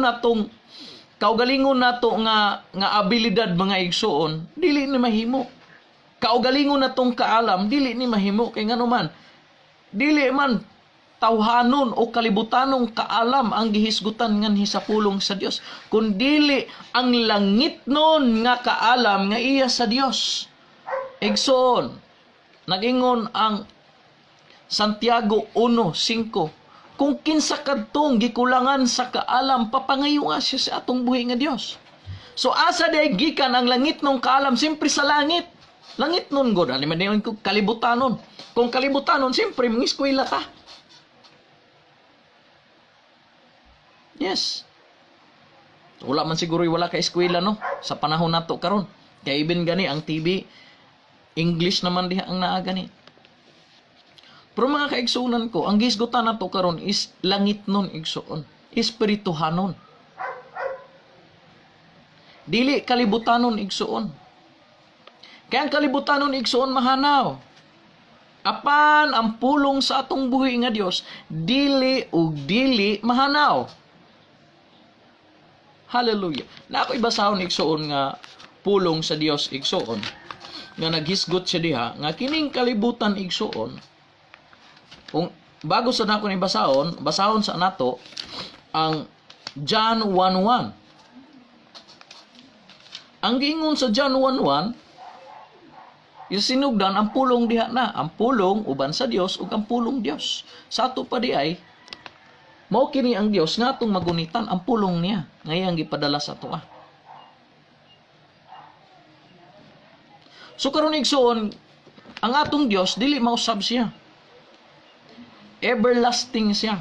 nato nga abilidad mga igsuon, dili ni mahimo. Kaugalingon natong kaalam, dili ni mahimo kay ngano man dili man tawhanon o kalibutanong kaalam ang gihisgutan nganhi sa pulong sa Dios, kun dili ang langitnon nga kaalam nga iya sa Dios. Igsuon, nag-ingon ang Santiago 1:5, kung kinsa kadtong gikulangan sa kaalam, papangayo siya sa atong buhi nga Dios. So asa day gikan ang langitnong kaalam? Siyempre sa langit. Langit nun god, ano man yung kalibutanon. Kung kalibutanon, siyempre mangiskwela ka. Yes. Wala man siguro wala ka eskwela no sa panahon nato karon. Kay even gani ang TV English naman diha ang naa gani. Pero mga kaigsuonan ko, ang gisgutan nato karon is langit nun igsuon, espirituhanon. Dili kalibutanon igsuon. Kaya ang kalibutanon igsuon mahanaw. Apan ang pulong sa atong buhi nga Dios dili ug dili mahanaw. Hallelujah. Na ako ibasahon igsuon nga pulong sa Dios igsuon nga naghisgot siya diha nga kining kalibutan igsuon. Kung bago sa nako ni basahon, basahon sa nato ang John 1:1. Ang giingon sa John 1:1, isinugdan ang pulong diha na, ang pulong uban sa Dios ug ang pulong Dios. Sa ato pa di ay mao kini ang Dios nga atong magunitan ang pulong niya nga iyang gipadala sa atoa. So karon igsuon, ang atong Dios dili mausab siya. Everlasting siya.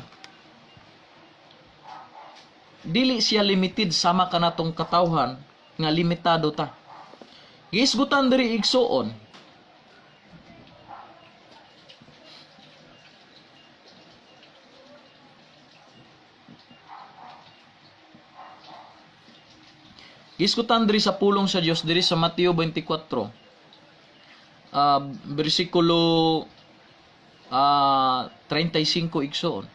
Dili siya limited sama kanatong katawhan nga limitado ta. Giisgutan diri igsuon, gisgutan diri sa pulong sa Dios diri sa Mateo 24, bersikulo 35 igsoon.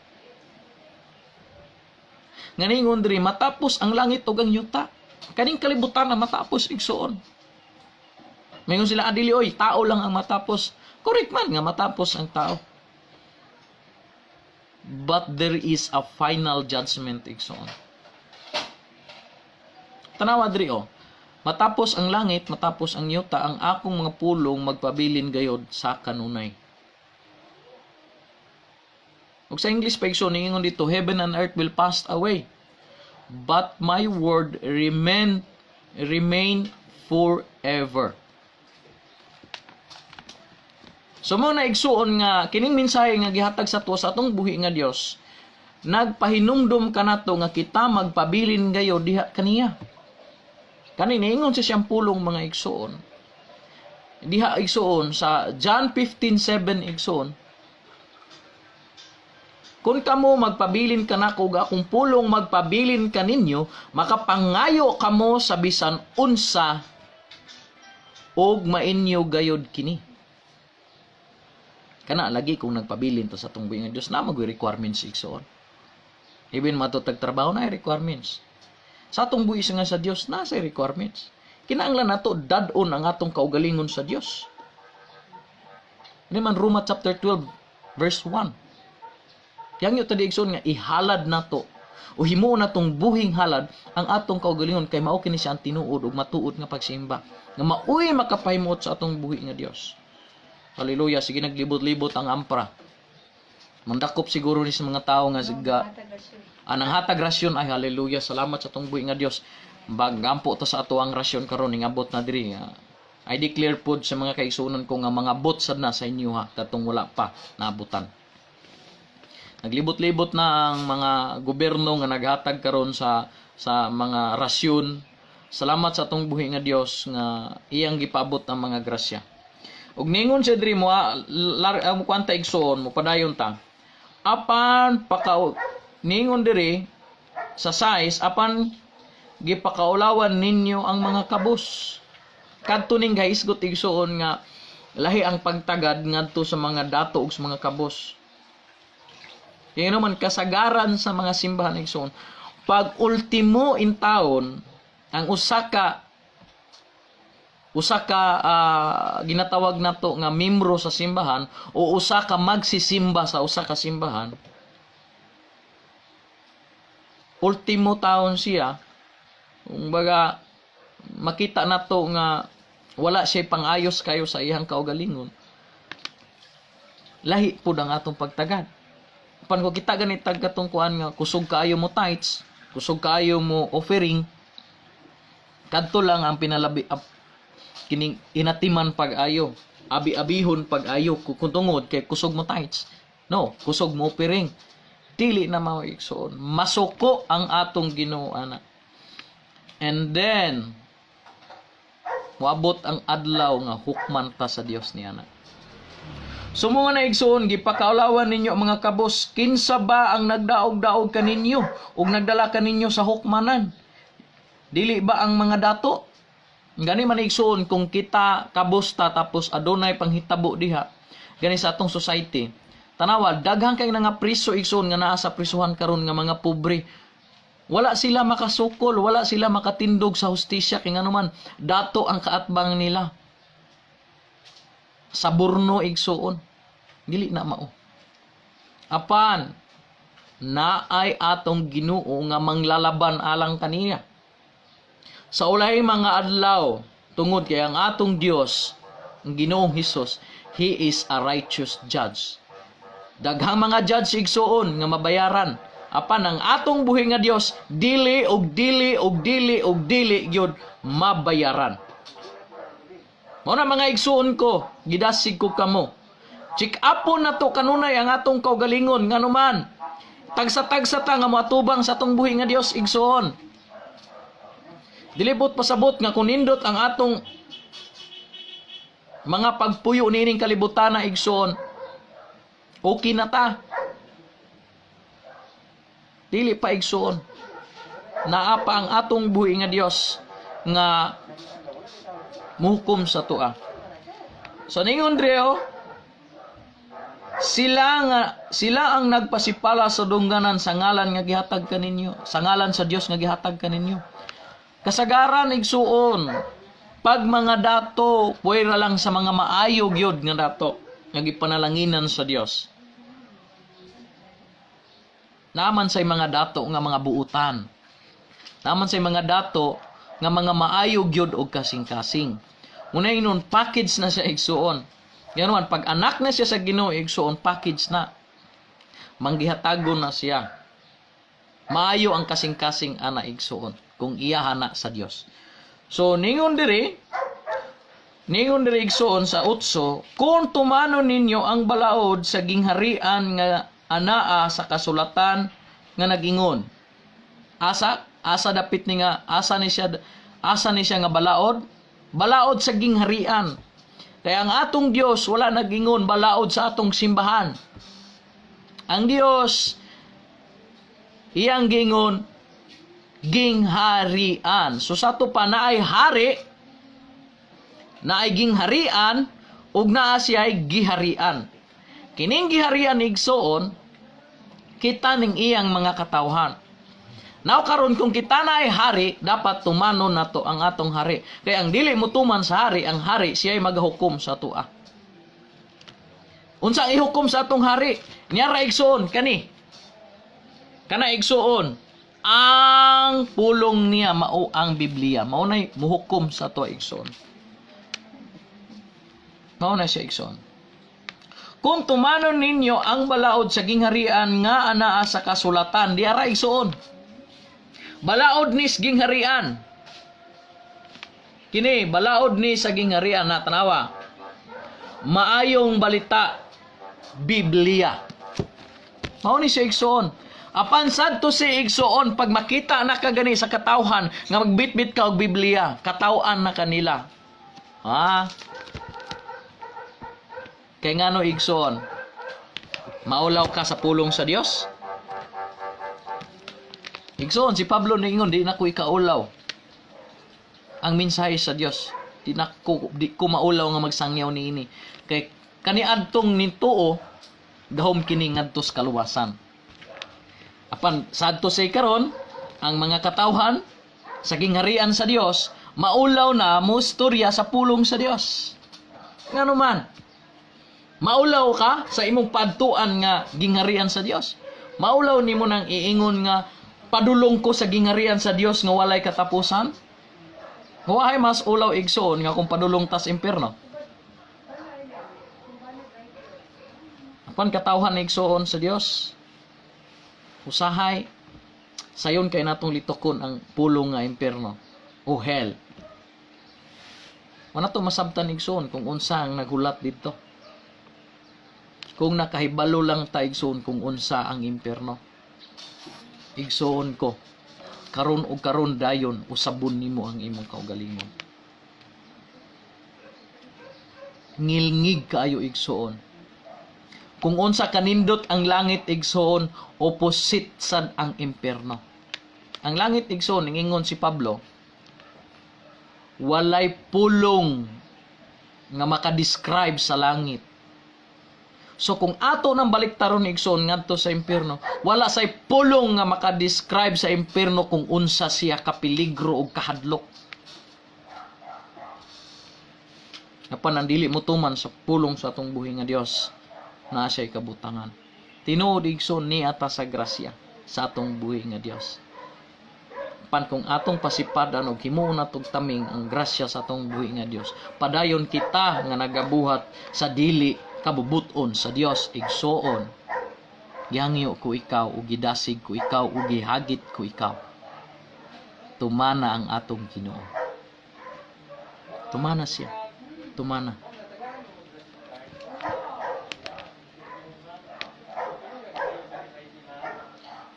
Nganingon diri, matapos ang langit ug ang yuta. Kaning kalibutan na matapos igsoon. Mingon sila, adili oy, tao lang ang matapos. Correct man nga matapos ang tao. But there is a final judgment igsoon. Tanawa diri oh. Matapos ang langit, matapos ang yuta, ang akong mga pulong magpabilin gayod sa kanunay. Ug sa English pa igsoon ningon dito, heaven and earth will pass away, but my word remain forever. So mo na igsuon nga kining mensahe nga gihatag sa tuwa sa atong buhi nga Dios, nagpahinumdum kanato nga kita magpabilin gayod diha kaniya. Kani niingon sa siyang pulong mga igsuon. Diha igsuon sa John 15:7 igsuon. Kung kamo magpabilin kanako ug akong pulong magpabilin kaninyo, makapangayo kamo sa bisan unsa ug mainyo gayod kini. Kana lagi, kung nagpabilin ta sa atong buhi nga Dios, na mag requirements, igsoon. Even matutag trabaho na requirements. Sa atong buhi nga sa Dios, na sa requirements. Kinahanglan nato dad-on ang atong kaugalingon sa Dios. Ini man Roma chapter 12 verse 1. Yang yung tadi, igsoon, nga ihalad nato o himuon natong buhing halad ang atong kaugalingon kay mao kini siya ang tinuod ug matuod nga pagsimba nga maoy makapahimuot sa atong buhi nga Dios. Hallelujah. Sige, naglibot-libot ang ampra. Mandakop siguro ni sa mga tao nga siga anang hatag rasyon. Ay, hallelujah, salamat sa atong buhi nga Dios. Bagampo ta sa ato ang rasyon karon, ningabot na diri. I declare pod sa mga kaigsuonan ko nga mga bot sad na sa inyo ha, katong wala pa naabutan. Naglibot-libot na ang mga gobyerno nga naghatag karon sa mga rasyon. Salamat sa atong buhi nga Dios nga iyang gipaabot ang mga grasya. Ug ningon siya diri mo lar, kwanta, igsoon, mo padayon ta. Apan paka ningon diri sa 6, apan gipakaulawan ninyo ang mga kabos. Kadto ning gahisgot, igsoon, nga lahi ang pagtagad ngadto sa mga dato ug sa mga kabos. Kaya naman kasagaran sa mga simbahan, igsoon, pag ultimo in taon ang usa ka ginatawag nato nga membro sa simbahan o usa ka magsisimba sa usa ka simbahan, ultimo taon siya, kumbaga makita nato nga wala siya pangayos kayo sa iyang kaugalingon, lahi pud ang atong pagtagad. Pan ko kita ganit tag katong kuan nga kusog kaayo mo tithes, kusog kaayo mo offering, kadto lang ang pinalabi kining inatiman pag-ayo, abi-abihon pag-ayo kung tungod kay kusog mo tithes, no, kusog mo offering. Dili na mao, igsoon. Masuko ang atong Ginoo ana, and then moabot ang adlaw nga hukman ta sa Dios niya na. So mga na, igsoon, gipakaulawan ninyo ang mga kabos, kinsa ba ang nagdaog-daog kaninyo ug nagdala kaninyo sa hukmanan? Dili ba ang mga dato? Gani man, igsoon, kung kita kabos ta tapos adunay panghitabo diha gani sa atong society. Tanawa, daghan kay nga priso, igsoon, nga naa sa prisuhan karon nga mga pobre. Wala sila makasukol, wala sila makatindog sa hustisya kay ngano man dato ang kaatbang nila. Saburno, igsuon. Dili na mao. Apan naay atong Ginoo nga manglalaban alang kaniya. Sa ulay mga adlaw, tungod kay ang atong Dios, ang Ginoong Hesus, He is a righteous judge. Daghang mga judge, igsuon, nga mabayaran. Apan ang atong buhi nga Dios, dili og dili og dili og dili gyud mabayaran. Mao na, mga igsuon ko, gidasig ko kamo. Check upon na to kanunay ang atong kaugalingon, ngano man tagsa-tagsa ta nga moatubang sa atong buhi nga Dios, igsuon. Dilibot pasabot nga kung nindot ang atong mga pagpuyo niining kalibutan na, igsuon, okay na ta. Dili pa, igsuon. Naa pa ang atong buhi nga Dios nga muhukom sa tua. So ningon Dreo, sila nga sila ang nagpasipala sa dungganan sa ngalan nga gihatag kaninyo, sa ngalan sa Dios nga gihatag kaninyo. Kasagaran, igsuon, pag mga dato, puwera lang sa mga maayo gyud nga dato nga gipanalanginan sa Dios. Naman say mga dato nga mga buutan. Naman say mga dato nga mga maayo gyud og kasing-kasing. Una inon package na siya, igsuon. Yan, pag anak na siya sa Ginoo, igsuon, package na. Manggihatagon na siya. Maayo ang kasing-kasing ana, igsuon, kung iya na sa Dios. So ningon diri, igsuon, sa 8, kung tumanon ninyo ang balaod sa gingharian nga anaa sa kasulatan nga nagingon. Asa asa dapit ni nga asa ni siya nga balaod? Balaod sa gingharian. Kaya ang atong Dios wala nagingon balaod sa atong simbahan. Ang Dios iyang gingon gingharian. So sa ato pa naay hari, naay gingharian ug naa siya'y giharian. Kining giharian, igsoon, kita ning iyang mga katawhan. Now karon, kung kita na ay hari, dapat tumanon nato ang atong hari. Kay ang dili mo tuman sa hari, ang hari siya'y magahukom sa atoa. Unsa ang ihukom sa atong hari? Niya ra, igsoon, kani. Kana, igsoon, ang pulong niya mao ang Biblia. Mao nay muhukom sa ato, igsoon. Mao na siya, igsoon. Kung tumanon ninyo ang balaod sa gingharian nga anaa sa kasulatan, di ara, igsoon. Balaod ni sa gingharian. Kini balaod ni sa gingharian na tanawa. Maayong Balita, Biblia. Mao ni siya, igsoon. Apan sadto si igsoon, pag makita na ka gani sa katawhan nga magbitbit ka og Biblia, katawan na kanila. Ha? Kay ngano, igsoon? Maulaw ka sa pulong sa Dios? Igsoon, si Pablo niingon, "Di na ko ikaulaw ang mensahe sa Dios. Di ko maulaw nga magsangyaw niini. Kay kaniadtong nituo gahom kini ngadto sa kaluwasan." Apan sadto say karon ang mga katawhan sa gingharian sa Dios maulaw na mo storya sa pulong sa Dios. Ngano man? Maulaw ka sa imong padtuan nga gingharian sa Dios. Maulaw nimo nang iingon nga padulong ko sa gingharian sa Dios nga walay katapusan. Wahay mas ulaw, igsoon, nga kung padulong tas impierno. Apan katawhan ni igsoon sa Dios, usahay sayon kay natong litokon ang pulong nga impierno o hell. Wala to masabtan, igsoon, kung unsa ang naghulat dito. Kung nakahibalo lang ta, igsoon, kung unsa ang impierno. Igsoon ko, karon og karon dayon usabon nimo ang imong kaugalingon. Ngilngig kaayo, igsoon. Kung unsa kanindot ang langit, igsoon, opposite sad ang impierno. Ang langit, igsoon, ingon si Pablo, walay pulong nga maka-describe sa langit. So kung ato nang baliktaron, igsoon, ngadto sa impierno, wala say pulong nga maka-describe sa impierno kung unsa siya kapeligro og kahadlok. Apan ang dili mo tuman sa pulong sa atong buhi nga Dios, naa siya'y kabutangan. Tinuod, igsoon, ni ata sa grasya sa atong buhi nga Dios. Pan kung atong pasipadan og himuon natong taming ang grasya sa atong buhi nga Dios, padayon kita nga nagabuhat sa dili kabubuton sa Dios, igsoon. Gihangyo ko ikaw ug gidasig ko ikaw ug gihagit ko ikaw. Tumana ang atong Ginoo. Tumana siya. Tumana.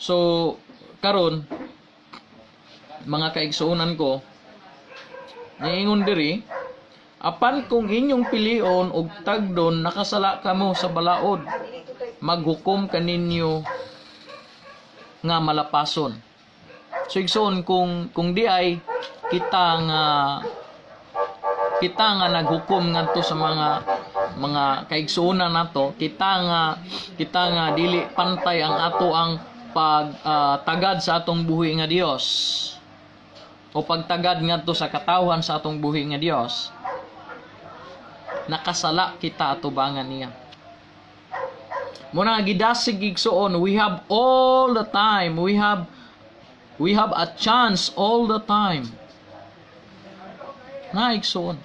So, karon mga kaigsuonan ko, niingon diri, "Apan kung inyong pilion og tagdon, nakasala kamo sa balaod, maghukom kaninyo nga malapason." So igsoon, kung di ay kita nga naghukom ngadto sa mga kaigsuonan nato, kita nga dili pantay ang ato ang pag tagad sa atong buhi nga Dios o pagtagad ngadto sa katawhan sa atong buhi nga Dios, nakasala kita atubangan niya. Muna gidasig, igsoon, we have all the time, we have a chance all the time. Na, igsoon.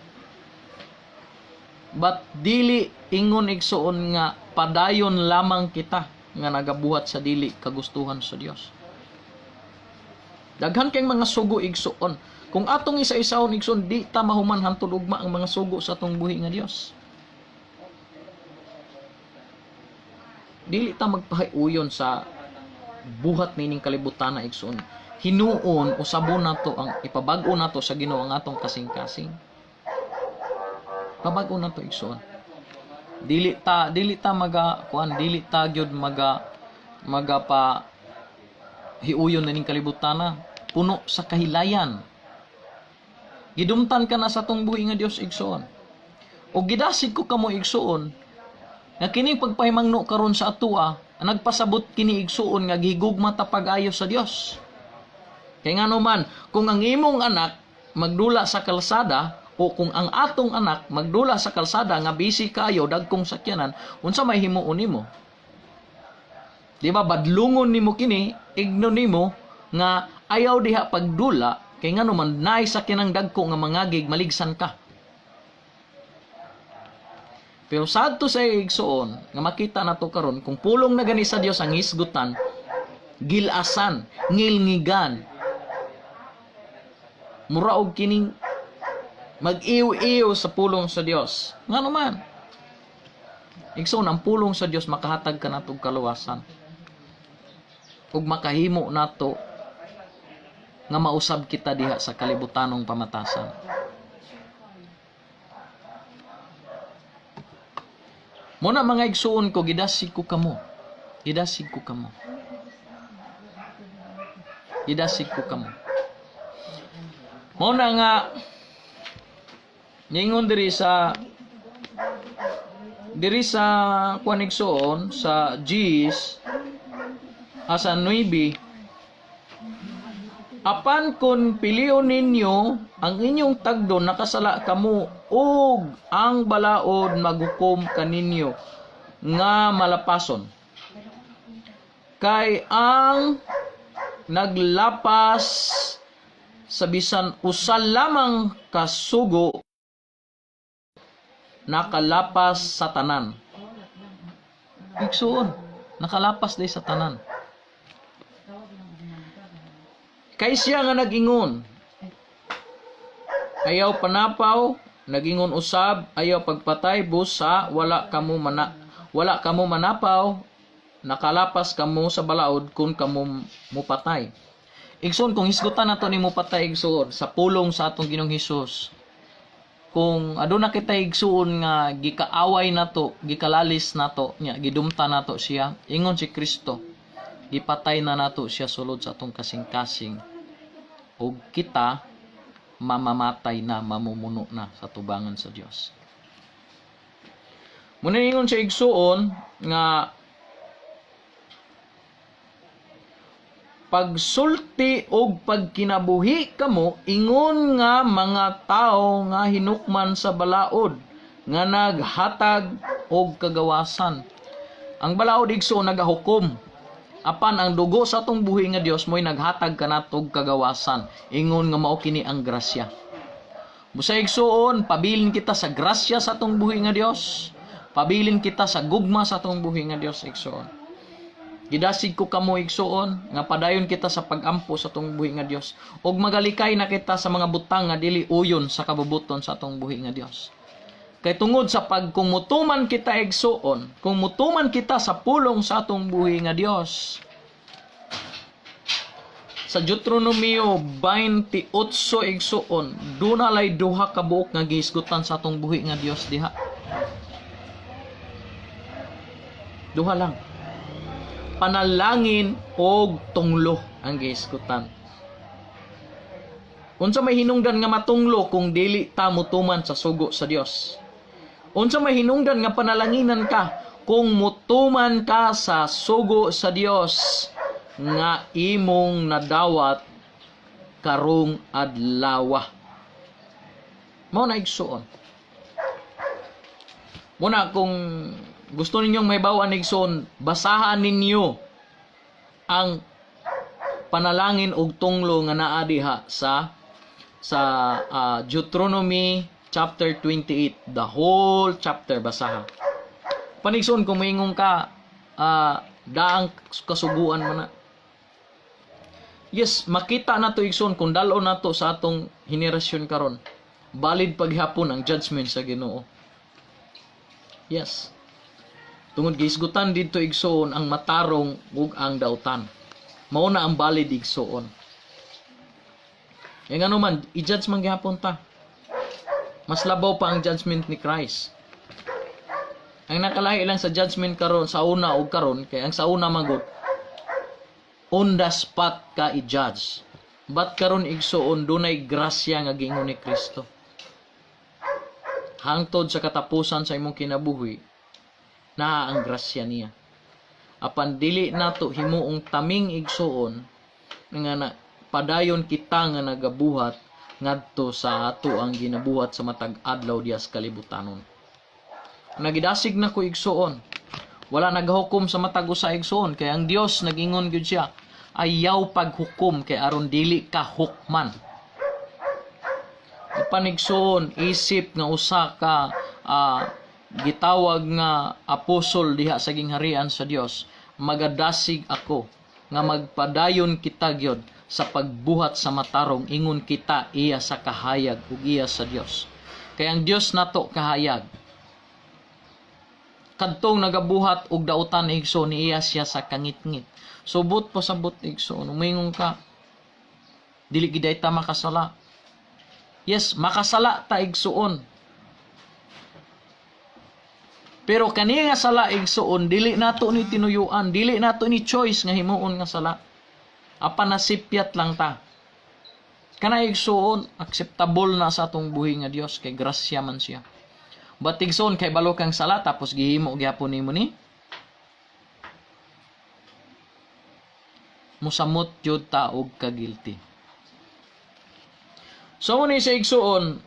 But dili ingon, igsoon, nga padayon lamang kita nga nagabuhat sa dili kagustuhan sa Dios. Daghan kay mga sugo, igsoon. Kung atong isa-isahon, igsoon, di ta mahuman hantod ugma ang mga sugo sa atong buhi nga Dios. Dili ta magpahiuyon sa buhat nining kalibutan na, igsoon. Hinuon usabon nato ang ipabag-o nato sa Ginoo ang atong kasing-kasing. Pabag-o nato, igsoon. Dili ta maga kuan, dili ta gyud maga magapa hiuyon na ning kalibutan na puno sa kahilayan. Gidumtan ka na sa atong buhi nga Dios, igsoon. O gidasig ko kamo, igsoon, nga kining pagpahimangno karon sa atua, nagpasabot kini, igsuon, nga gihigugma ta pag-ayo sa Dios. Kay ngano man, kung ang imong anak magdula sa kalsada o kung ang atong anak magdula sa kalsada nga busy kayo, dagkong sakyanan, unsa may himuon nimo? Di ba badlungon nimo kini, igno nimo nga ayaw diha pagdula kay ngano man naay sakyanang dagko nga mangagig, maligsan ka. Pero sadto sa igsuon nga makita nato karon, kung pulong na gani sa Dios ang hisgutan, gilasan, ngilngigan, mura og kining mag-iw-iw sa pulong sa Dios. Ngano man? Igsoon, ang pulong sa Dios makahatag kanato og kaluwasan. Ug makahimo nato nga mausab kita diha sa kalibutanong pamatasan. Muna mga igsuon ko, gidasig ko kamo. Gidasig ko kamo. Gidasig ko kamo. Muna nga ningon diri sa kuan, igsuon, sa Gs asa 9. Apan kung pilion ninyo ang inyong tagdon, nakasala kamo ug ang balaod maghukom kaninyo nga malapason. Kay ang naglapas sa bisan usa lamang kasugo, nakalapas sa tanan. Igsuon, nakalapas day sa tanan. Kay siya nga nag-ingon, "Ayaw panapaw," nagingon usab, "Ayaw pagpatay," busa wala kamo manapaw, nakalapas kamo sa balaod kung kamo mupatay. Igsoon, kung hisgutan nato ni mupatay, igsoon, sa pulong sa atong Ginoong Hesus, kung aduna kita, igsuon, nga gikaaway nato, gikalalis nato nya, gidumta nato siya, ingon si Kristo, gipatay na nato siya sulod sa atong kasing-kasing ug kita mamamatay na, mamumuno na sa tubangan sa Dios. Muna ingon siya, igsuon, nga pagsulti og pagkinabuhi kamo ingon nga mga tawo nga hinukman sa balaod nga naghatag og kagawasan. Ang balaod, igsuon, nagahukom. Apan ang dugo sa atong buhi nga Dios mo'y naghatag kanato og kagawasan. Ingon nga mao kini ang grasya. Busa, igsuon, pabilin kita sa grasya sa atong buhi nga Dios. Pabilin kita sa gugma sa atong buhi nga Dios, igsuon. Gidasig ko kamo, igsuon, nga padayon kita sa pagampo sa atong buhi nga Dios. Ug magalikay na kita sa mga butang nga dili uyon sa kabubuton sa atong buhi nga Dios. Kay tungod sa pag kung mutuman kita, igsuon, kung mutuman kita sa pulong sa atong buhi nga Dios. Sa Deuteronomio 28, igsuon, duna lay duha ka buok nga gihisgutan sa atong buhi nga Dios diha. Duha lang. Panalangin og tunglo ang gihisgutan. Unsa may hinungdan nga matunglo kung dili ta mutuman sa sugo sa Dios? Unsa may hinungdan nga panalanginan ka kung mutuman ka sa sugo sa Dios nga imong nadawat karong adlawa? Mao na, igsuon. Muna kung gusto ninyong may bawaan, igsuon, basahan ninyo ang panalangin og tunglo nga naa diha sa Deuteronomy chapter 28, the whole chapter basaha. Panigsoon, kung moingon ka, daang kasuguan man na. Yes, makita na to, igsoon, kung dalo na to sa atong henerasyon karon. Valid paghapon ang judgment sa Ginoo. Yes. Tungod gihisgutan didto, igsoon, ang matarong ug ang dautan. Mao na ang valid, igsoon. Yang ano man, i-judge man gihapon ta. Mas labaw pa ang judgment ni Christ. Ang nakalahi lang sa judgment karon sa una og karon kay ang sa una magod on the spot ka i-judge. But karon, igsuon, dunay grasya nga giingon ni Kristo. Hangtod sa katapusan sa imong kinabuhi, naa ang grasya niya. Apan dili nato himuong taming, igsuon, nga na, padayon kita nga nagabuhat ngadto sa ato ang ginabuhat sa matag adlaw diya sa kalibutanon. Nagidasig na ko, igsuon. Wala naghukom sa matag usa, igsuon, kay ang Dios nagingon gyud siya, ayaw paghukom kay aron dili ka hukman. Apan, igsuon, isip nga usa ka gitawag nga apostol diha sa gingharian sa Dios, magadasig ako nga magpadayon kita gyud sa pagbuhat sa matarong ingon kita iya sa kahayag ug iya sa Dios. Kay ang Dios nato kahayag. Kadtong nagabuhat og dautan, igsoon, niya siya sa kangitngit. Subot pasabot, igsoon, umingon ka dili giday ta makasala. Yes, makasala ta, igsuon. Pero kani nga sala, igsuon, dili nato ni tinuyuan, dili nato ni choice nga himuon nga sala. Apan nasipyat lang ta. Kana, igsuon, acceptable na sa atong buhi nga Dios kay grasya man siya. But igsuon, kay balo kang sala tapos gihimo gyapon nimo ni, musamot jud ta og kagilty. So ni sa igsuon,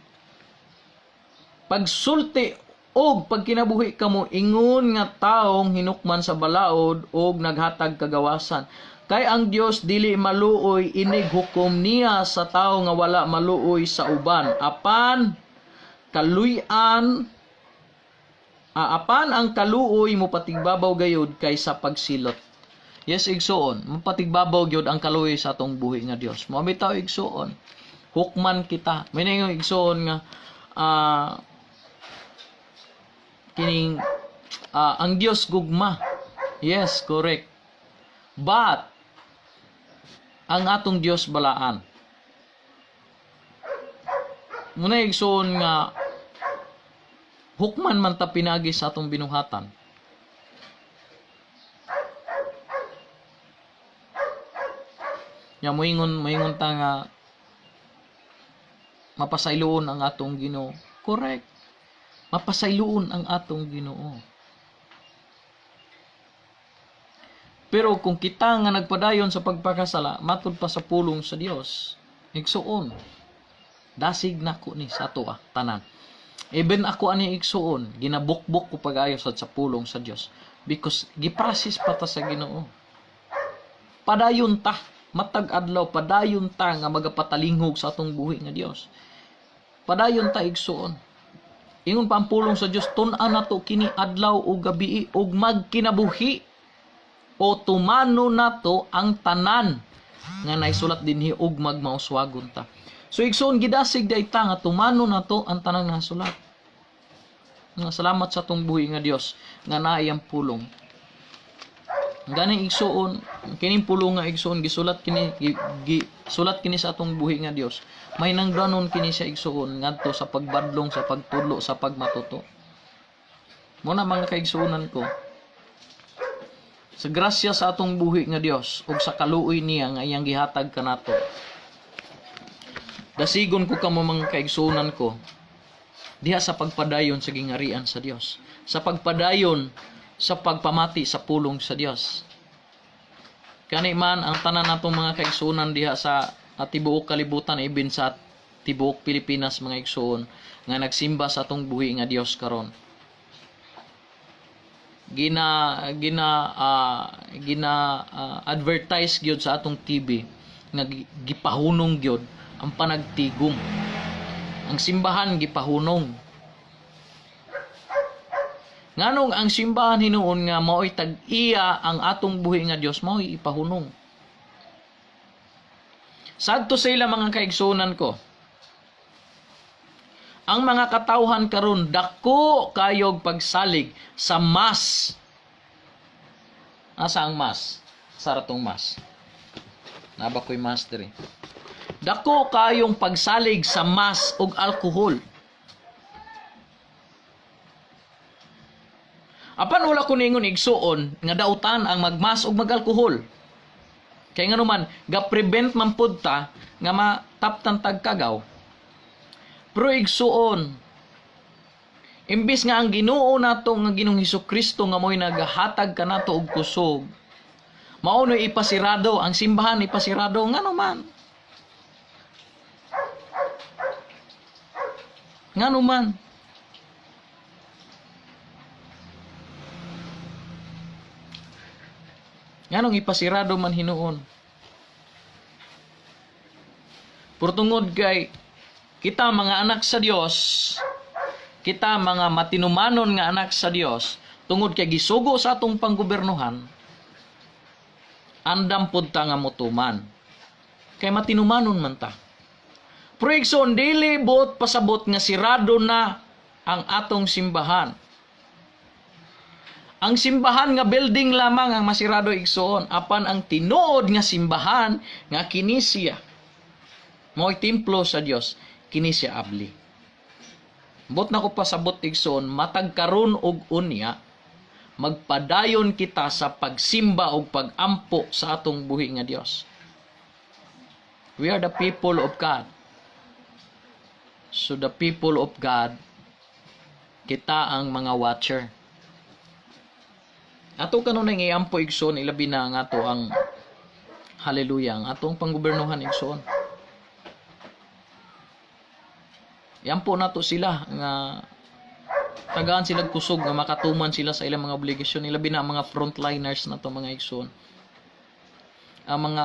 pagsulti og pagkinabuhi kamo ingon nga taong hinukman sa balaod og naghatag kagawasan. Kay ang Dios dili maluoy inig hukom niya sa tawo nga wala maluoy sa uban. Apan kaluy-an apan ang kaluoy mopatigbabaw gayud kaysa pagsilot. Yes, igsuon, mapatigbabaw gyud ang kaluoy sa atong buhi nga Dios. Mao bitaw, igsuon, hukman kita. May ningon, igsuon, nga kining ang Dios gugma. Yes, correct. But ang atong Dios balaan. Muna, igsuon, nga hukman man ta pinagi sa atong binuhatan. Ya moingon ta nga mapasayloon ang atong Ginoo. Correct. Mapasayloon ang atong Ginoo. Pero kung kita nga nagpadayon sa pagpakasala, matud pa sa pulong sa Dios, igsuon, dasig nako ni sa ato tanan. Even ako ani, igsuon, ginabukbok ko pag-ayo sa pulong sa Dios because giprocess pa ta sa Ginoo. Padayon ta matag adlaw, padayon ta nga magapatalinghog sa atong buhi nga Dios. Padayon ta, igsuon. Ingon pa ang pulong sa Dios, tun-an nato kini adlaw ug gabi ug magkinabuhi o tumano nato ang tanan nga naisulat dinhi ug magmauswagon ta. So igsuon, gidasig day ta nga tumano nato ang tanang nasulat. Nga salamat sa atong buhi nga Dios nga naay ang pulong. Gani, igsuon, kining pulong nga, igsuon, gisulat kini gi, sulat kini sa atong buhi nga Dios. May nangdanon kini siya, igsuon, ngadto sa pagbadlong, sa pagtudlo, sa pagmatuto. Mo na, mga kaigsuonan ko, sa grasya sa atong buhi nga Dios ug sa kaluoy niya nga iyang gihatag kanato, dasigon ko kamo, mga kaigsuonan ko, diha sa pagpadayon sa gingharian sa Dios, sa pagpadayon sa pagpamati sa pulong sa Dios. Kani man ang tanan natong mga kaigsuonan diha sa tibuok kalibutan, ibin sa tibuok Pilipinas, mga igsuon nga nagsimba sa atong buhi nga Dios karon, gina gina ah, gina advertise gyud sa atong TV nga gipahunong gyud ang panagtigum, ang simbahan gipahunong. Nganong ang simbahan hinuon nga mao'y tag-iya ang atong buhi nga Dios mao'y ipahunong? Sadto sa ila, mga kaigsunan ko, ang mga katawhan karon dako kayog pagsalig sa mass. Asa ang mass? Sa ratong mass. Naba ko'y mass diri. Dako kayong pagsalig sa mass ug alkohol. Wala ko ningon, igsuon, nga dautan ang magmas og magalkohol. Kay ngano man, ga-prevent man pud ta nga mataptan tag kagaw. Pero igsuon, imbis nga ang Ginoo nato nga Ginoong Hesukristo nga mo'y nagahatag kanato og kusog, mao no ipasirado ang simbahan, ipasirado ngano man? Ngano man? Nganong ipasirado man hinuon? Pero tungod kay kita mga anak sa Dios, kita mga matinumanon nga anak sa Dios, tungod kay gisugo sa atong panggobernohan, andam pud ta nga motuman. Kay matinumanon man ta. Pero igsoon, dili buot pasabot nga sirado na ang atong simbahan. Ang simbahan nga building lamang ang masirado, igsoon, apan ang tinuod nga simbahan nga kini siya mao'y templo sa Dios, kini siya abli. Buot na ko pasabot, igsoon, matag karon og unya magpadayon kita sa pagsimba og pagampo sa atong buhi nga Dios. We are the people of God. So the people of God, kita ang mga watcher. Ato kanunay iampo, igsoon, ilabi na ang ato ang hallelujah, ang atong panggobernohan, igsoon. Iampo nato sila nga tagaan sila kusog nga makatuman sila sa ilang mga obligasyon, ilabi na ang mga frontliners nato mga igsoon. Ang mga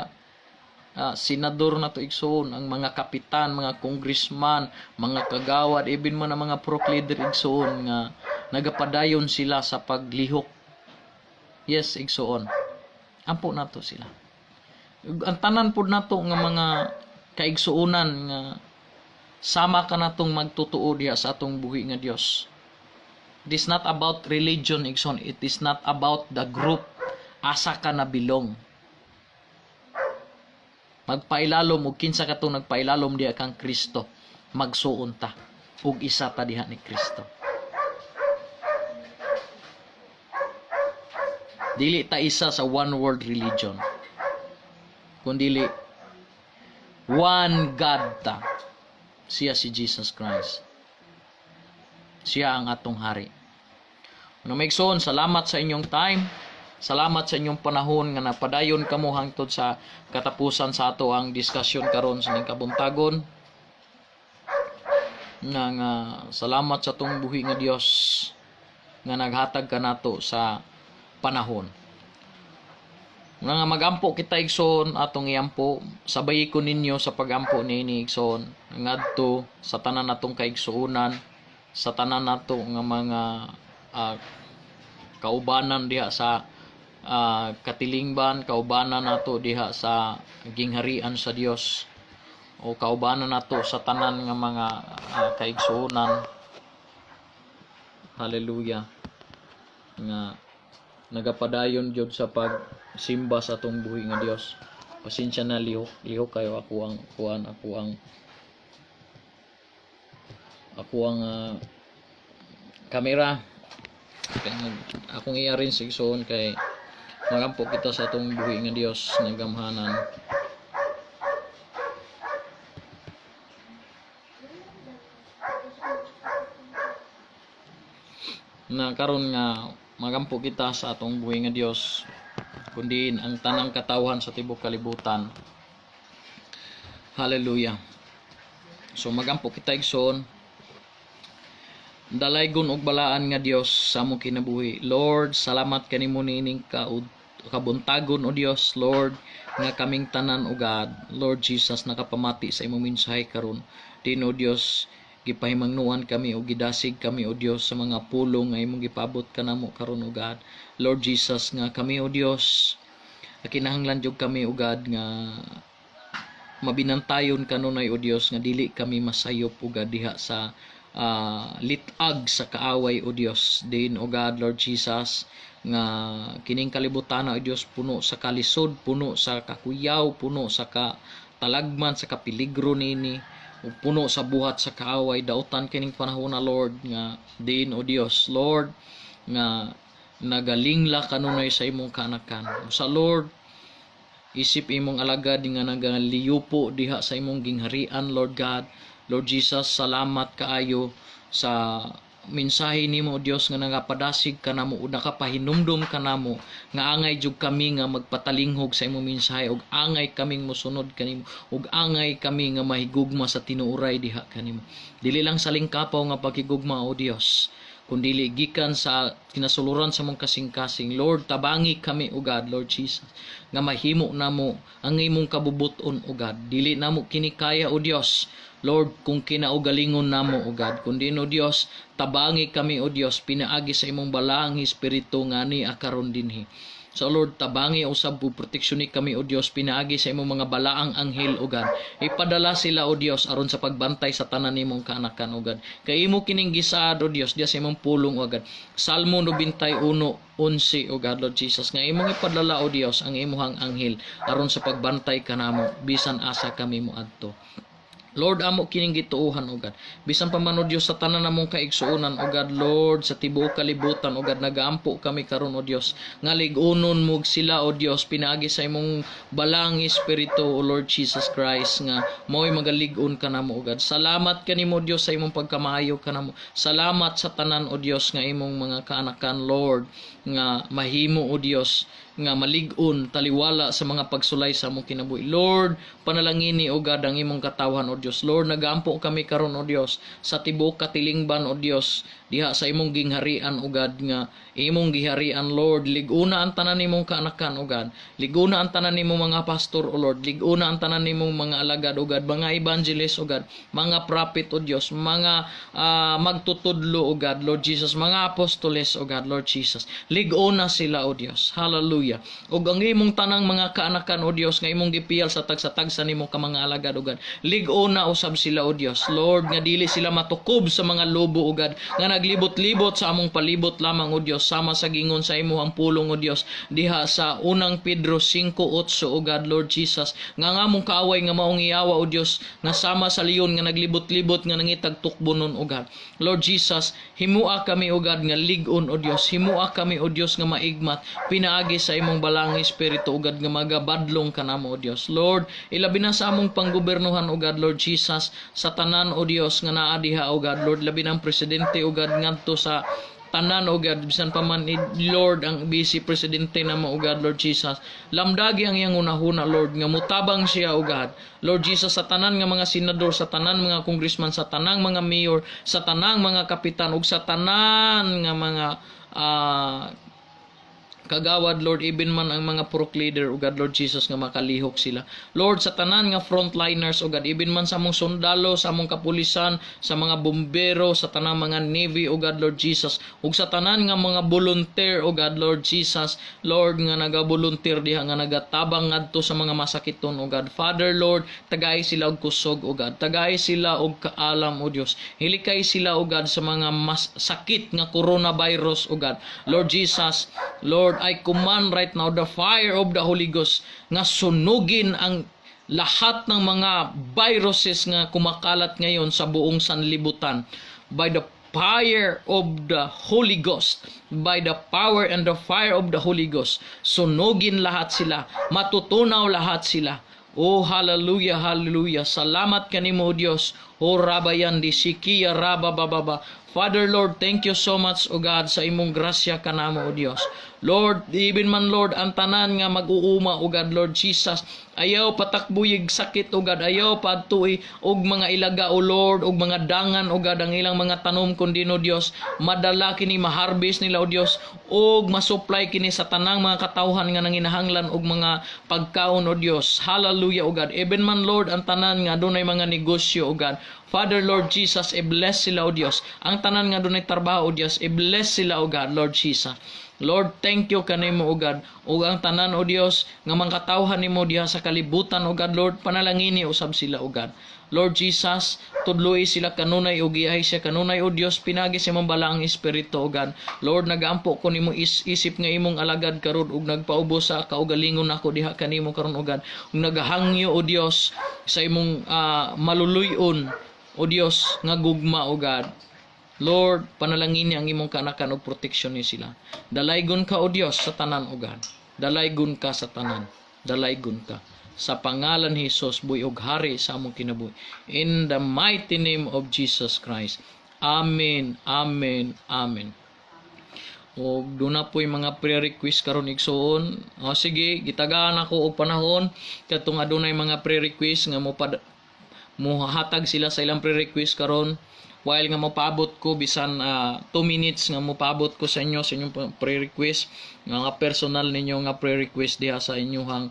senador nato, igsoon, ang mga kapitan, mga congressman, mga kagawad, even man ang mga pro leader, igsoon, nga nagapadayon sila sa paglihok. Yes, igsoon. Ampo nato sila. Ang tanan pud nato nga mga kaigsuonan nga sama ka natong magtutuo diha sa atong buhi nga Dios. It is not about religion, igsoon. It is not about the group. Asa ka na belong. Magpailalom og kinsa katong nagpailalom diha kang Kristo, magsuon ta ug isa ta diha ni Kristo. Dili ta isa sa one world religion, kundili one God ta. Siya si Jesus Christ. Siya ang atong hari. Ano, igsoon, salamat sa inyong time. Salamat sa inyong panahon nga napadayon kamo hangtod sa katapusan sa ato ang diskusyon karon sa ning kabuntagon. Nga salamat sa atong buhi nga Dios nga naghatag kanato sa panahon. Nga magampo kita, igsoon, atong iampo, sabay ko ninyo sa pagampo niini, igsoon, ngadto sa tanan natong kaigsuonan, sa tanan nato nga mga kaubanan diha sa katilingban, kaubanan nato diha sa gingharian sa Dios, o kaubanan nato sa tanan nga mga kaigsuonan. Hallelujah. Nga nagapadayon jud sa pagsimba sa atong buhi nga Dios. Pasensya na, lihok, lihok kayo ako ang kuan, ako ang kamera. Kay akong i-arrange, igsoon, kay magampo kita sa atong buhi nga Dios nga gamhanan. Na karon nga magampo kita sa atong buhi nga Dios, kundi ang tanang katawhan sa tibok kalibutan. Hallelujah. So magampo kita, igsoon. Dalaygon og balaan nga Dios sa among kinabuhi. Lord, salamat kanimo niining kabuntagon o Dios, Lord, nga kaming tanan o God, Lord Jesus, nakapamati sa imong mensahe karon. Din o Dios, gipahimangnuan kami o gidasig kami o Dios sa mga pulong nga imong gipabot kanamo karon o God. Lord Jesus, nga kami o Dios, kinahanglan jud kami o God nga mabinantayon kanunay o Dios, nga dili kami masayop o God diha sa litag sa kaaway o Dios. Din o God, Lord Jesus, nga kining kalibutan o Dios puno sa kalisod, puno sa kakuyaw, puno sa katalagman, sa kapiligro nini, o puno sa buhat sa kaaway. Dautan kining panahon na, Lord, nga din o Dios, Lord, nga Nagalingla kanunay sa imong kaanakan. Sa Lord, isip imong alagad nga nagaliyupo diha sa imong gingharian, Lord God. Lord Jesus, salamat kaayo sa mensahe nimo, Dios, nga nagapadasig kanamo ug nakapahinumdom kanamo nga angay jud kami nga magpatalinghog sa imong mensahe ug angay kaming mosunod kanimo ug angay kami nga mahigugma sa tinuoray diha kanimo. Dili lang sa lingkapaw nga paghigugma, o Dios, kundili gikan sa kinasuluran sa mong kasing-kasing. Lord, tabangi kami, O God, Lord Jesus, nga mahimo namo ang imong kabubuton, O God. Dili namo kini kaya, O Dios, Lord, kung kinaugalingon namo, O God, kundi, O Dios, tabangi kami, O Dios, pinaagi sa imong balaang Espiritu nga ni akaron dinhi. So Lord, tabangi usab po, proteksyon kami, O Dios, pinaagi sa imong mga balaang anghel, O God. Ipadala sila, O Dios, aron sa pagbantay sa tanan nimong kaanakan, O God. Kay imo kining gisaad, O Dios, diya sa imong pulong, O God. Salmo 91:11, O God, Lord Jesus, nga imong ipadala, O Dios, ang imuhang anghel aron sa pagbantay kanamo bisan asa kami moadto. Lord, amo kining gituohan, O God. Bisan pa man, O Dios, sa tanan namong kaigsuonan, O God, Lord, sa tibuok kalibutan, O God, nagaampo kami karon, O Dios, nga lig-unon mo sila, O Dios, pinaagi sa imong balaang Espiritu, O Lord Jesus Christ, nga mao'y magalig-on kanamo, O God. Salamat kanimo, Dios, sa imong pagkamaayo kanamo. Salamat sa tanan, O Dios, nga imong mga kaanakan, Lord, nga mahimo, O Dios, nga malig-on taliwala sa mga pagsulay sa among kinabuhi. Lord, panalangini, O God, ang imong katawhan, O Dios. Lord, nagaampo kami karon, O Dios, sa tibuok katilingban, O Dios, diha sa imong gingharian, O God, nga imong giharian, Lord. Liguna ang tanan nimong kaanakan, O God. Liguna ang tanan nimong mga pastor, O Lord. Liguna ang tanan nimong mga alagad, O God, mga evangelist, O God, mga prophet, O Dios, mga magtutudlo, O God, Lord Jesus, mga apostoles, O God, Lord Jesus. Liguna sila, O Dios. Hallelujah. Ug ang imong tanang mga kaanakan, O Dios, nga imong gipiyal sa tagsa-tagsa nimo ka mga alagad, O God. Liguna usab sila, O Dios. Lord, nga dili sila matukob sa mga lobo, O God, nga naglibot-libot sa among palibot lamang, O Dios, sama sa gingon sa imong pulong, O Dios, diha sa Unang Pedro 5:8, O God, Lord Jesus, nga ang among kaaway nga maong iyawa, O Dios, nga sama sa leon nga naglibot-libot nga nangitag tukbonon, O God. Lord Jesus, himua kami, O God, nga lig-on, O Dios. Himua kami, O Dios, nga maigmat pinaagi sa imong balaang Espiritu, O God, nga magabadlong kanamo, O Dios. Lord, ilabi na sa among panggobernohan, O God, Lord Jesus, sa tanan, O Dios, nga naa diha, O God, Lord, labi na ang presidente, O God, ngadto sa tanan, O God, bisan pa man, Lord, ang vice presidente namo, O God, Lord Jesus, lamdagi ang iyang unahuna, Lord, nga mutabang siya, O God, Lord Jesus, sa tanan nga mga senador, sa tanan mga congressman, sa tanang mga mayor, sa tanang mga kapitan ug sa tanan nga mga kagawad, Lord, even man ang mga purok leader, O God, Lord Jesus, nga makalihok sila. Lord, sa tanan nga frontliners, O God, even man sa among sundalo, sa among kapulisan, sa mga bumbero, sa tanang mga navy, O God, Lord Jesus, ug sa tanan nga mga volunteer, O God, Lord Jesus, Lord, nga naga-volunteer diha, nga nagatabang ngadto sa mga masakiton, O God. Father, Lord, tagay sila og kusog, O God. Tagay sila og kaalam, O Dios. Hilikay sila, O God, sa mga mas sakit nga coronavirus, O God. Lord Jesus, Lord, I command right now the fire of the Holy Ghost nga sunugin ang lahat ng mga viruses nga kumakalat ngayon sa buong sanlibutan by the fire of the Holy Ghost, by the power and the fire of the Holy Ghost. Sunugin lahat sila, matutunaw lahat sila. Oh, hallelujah, hallelujah. Salamat kanimo, Dios. Oh, rabayan di sikia raba bababa. Father Lord, thank you so much, O God, sa imong grasya kanamo, O Dios. Lord, even man, Lord, ang tanan nga mag-uuma, O God, Lord Jesus, ayaw patakbuyig sakit, O God, ayaw paadtui og mga ilaga, O Lord, og mga dangan, O God, ang ilang mga tanom kundi, O Dios, madala kini, maharbis nila, O Dios, og masupply kini sa tanang mga katawhan nga nanginahanglan og mga pagkaon, O Dios. Hallelujah, O God. Even man, Lord, ang tanan nga dunay mga negosyo, O God. Father Lord Jesus, i-bless sila, O Dios. Ang tanan nga dunay trabaho, O Dios, i-bless sila, O God, Lord Jesus. Lord, thank you kanimo, O God. Ug ang tanan, O Dios, nga mangkatawhan nimo diha sa kalibutan, O God, Lord, panalangini usab sila, O God. Lord Jesus, tudloi sila kanunay ug giyahi siya kanunay, O Dios, pinagi sa imong balaang Espiritu, O God. Lord, nagaampo ko nimo isip nga imong alagad karon ug nagpaubos sa kaugalingon nako diha kanimo karon, O God. Ug nagahangyo, O Dios, sa imong maluluy-on, O Dios, nga gugma, O God. Lord, panalangin niya ang imong kaanakan og protection ni sila. Dalaygon ka, O Dios, sa tanan, O God. Dalaygon ka sa tanan. Dalaygon ka. Sa pangalan ni Jesus, buhi og hari sa among kinabuhi. In the mighty name of Jesus Christ. Amen, amen, amen. O doon na po'y mga pre-request karon, igsuon. O sige, gitagaan ako og panahon katong adunay mga pre-request nga mo muhatag sila sa ilang pre-request karon while nga mopaabot ko bisan 2 minutes nga mopaabot ko sa inyo, sa inyong pre-request, nga personal ninyo nga pre-request diha sa inyong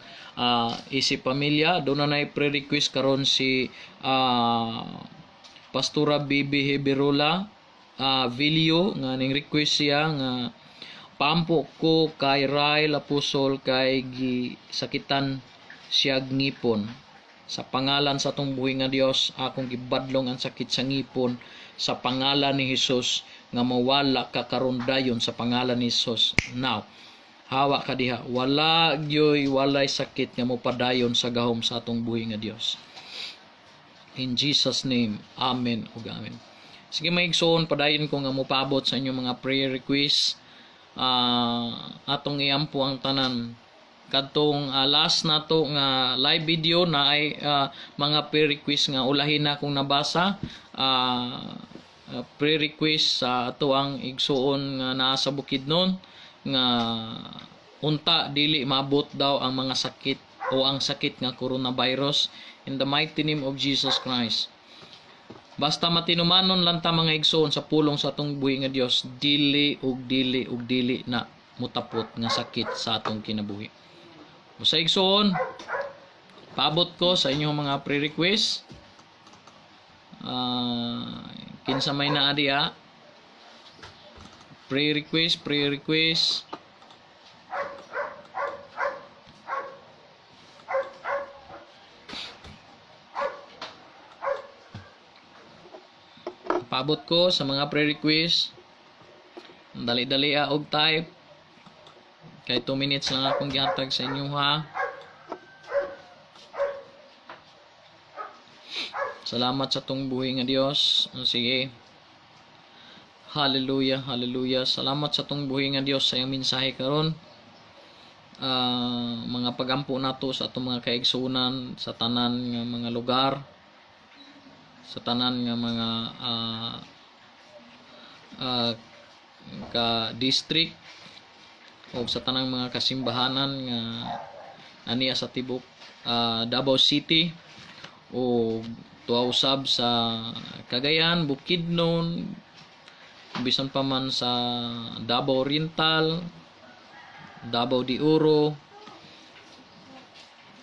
isip pamilya. Doon na nay pre-request karon si Pastora Bibi Heberola Vilio nga ning request siya nga paampo ko kay Rael Apostol kay gisakitan siya ngipon. Sa pangalan sa atong buhi nga Dios, akong gibadlong ang sakit sa ngipon sa pangalan ni Hesus nga mawala ka karon dayon sa pangalan ni Hesus. Now, hawa ka diha. Wala gyoy walay sakit nga mopadayon sa gahom sa atong buhi nga Dios. In Jesus' name, amen ug amen. Sige mga igsoon, padayon ko nga mopabot sa inyong mga prayer request. Atong iampo ang tanan. Kadtong last nato nga live video na ay mga pre-request nga ulahin na akong nabasa, pre-request sa ato ang igsuon nga naa sa Bukidnon nga unta dili maabot daw ang mga sakit o ang sakit nga coronavirus. In the mighty name of Jesus Christ, basta matinumanon lang ta, mga igsuon, sa pulong sa atong buhi nga Dios, dili ug dili ug dili na mutapot nga sakit sa atong kinabuhi. Sa igsoon, paabot ko sa inyong mga pre-request. Kinsa may naa diha? Pre-request, pre-request. Paabot ko sa mga pre-request. Dali-dali og type. Kay 2 minutes lang akong gihatag sa inyo, ha. Salamat sa tong buhi nga Dios. Sige. Hallelujah, hallelujah. Salamat sa tong buhi nga Dios sa iyang mensahe karon. Mga pagampo nato sa atong mga kaigsunan sa tanan nga mga lugar, sa tanan nga mga ka district o sa tanang mga kasimbahanan nga aniya sa tibok Davao City o tuwa usab sa Cagayan, Bukidnon, bisan pa man sa Davao Oriental, Davao de Oro.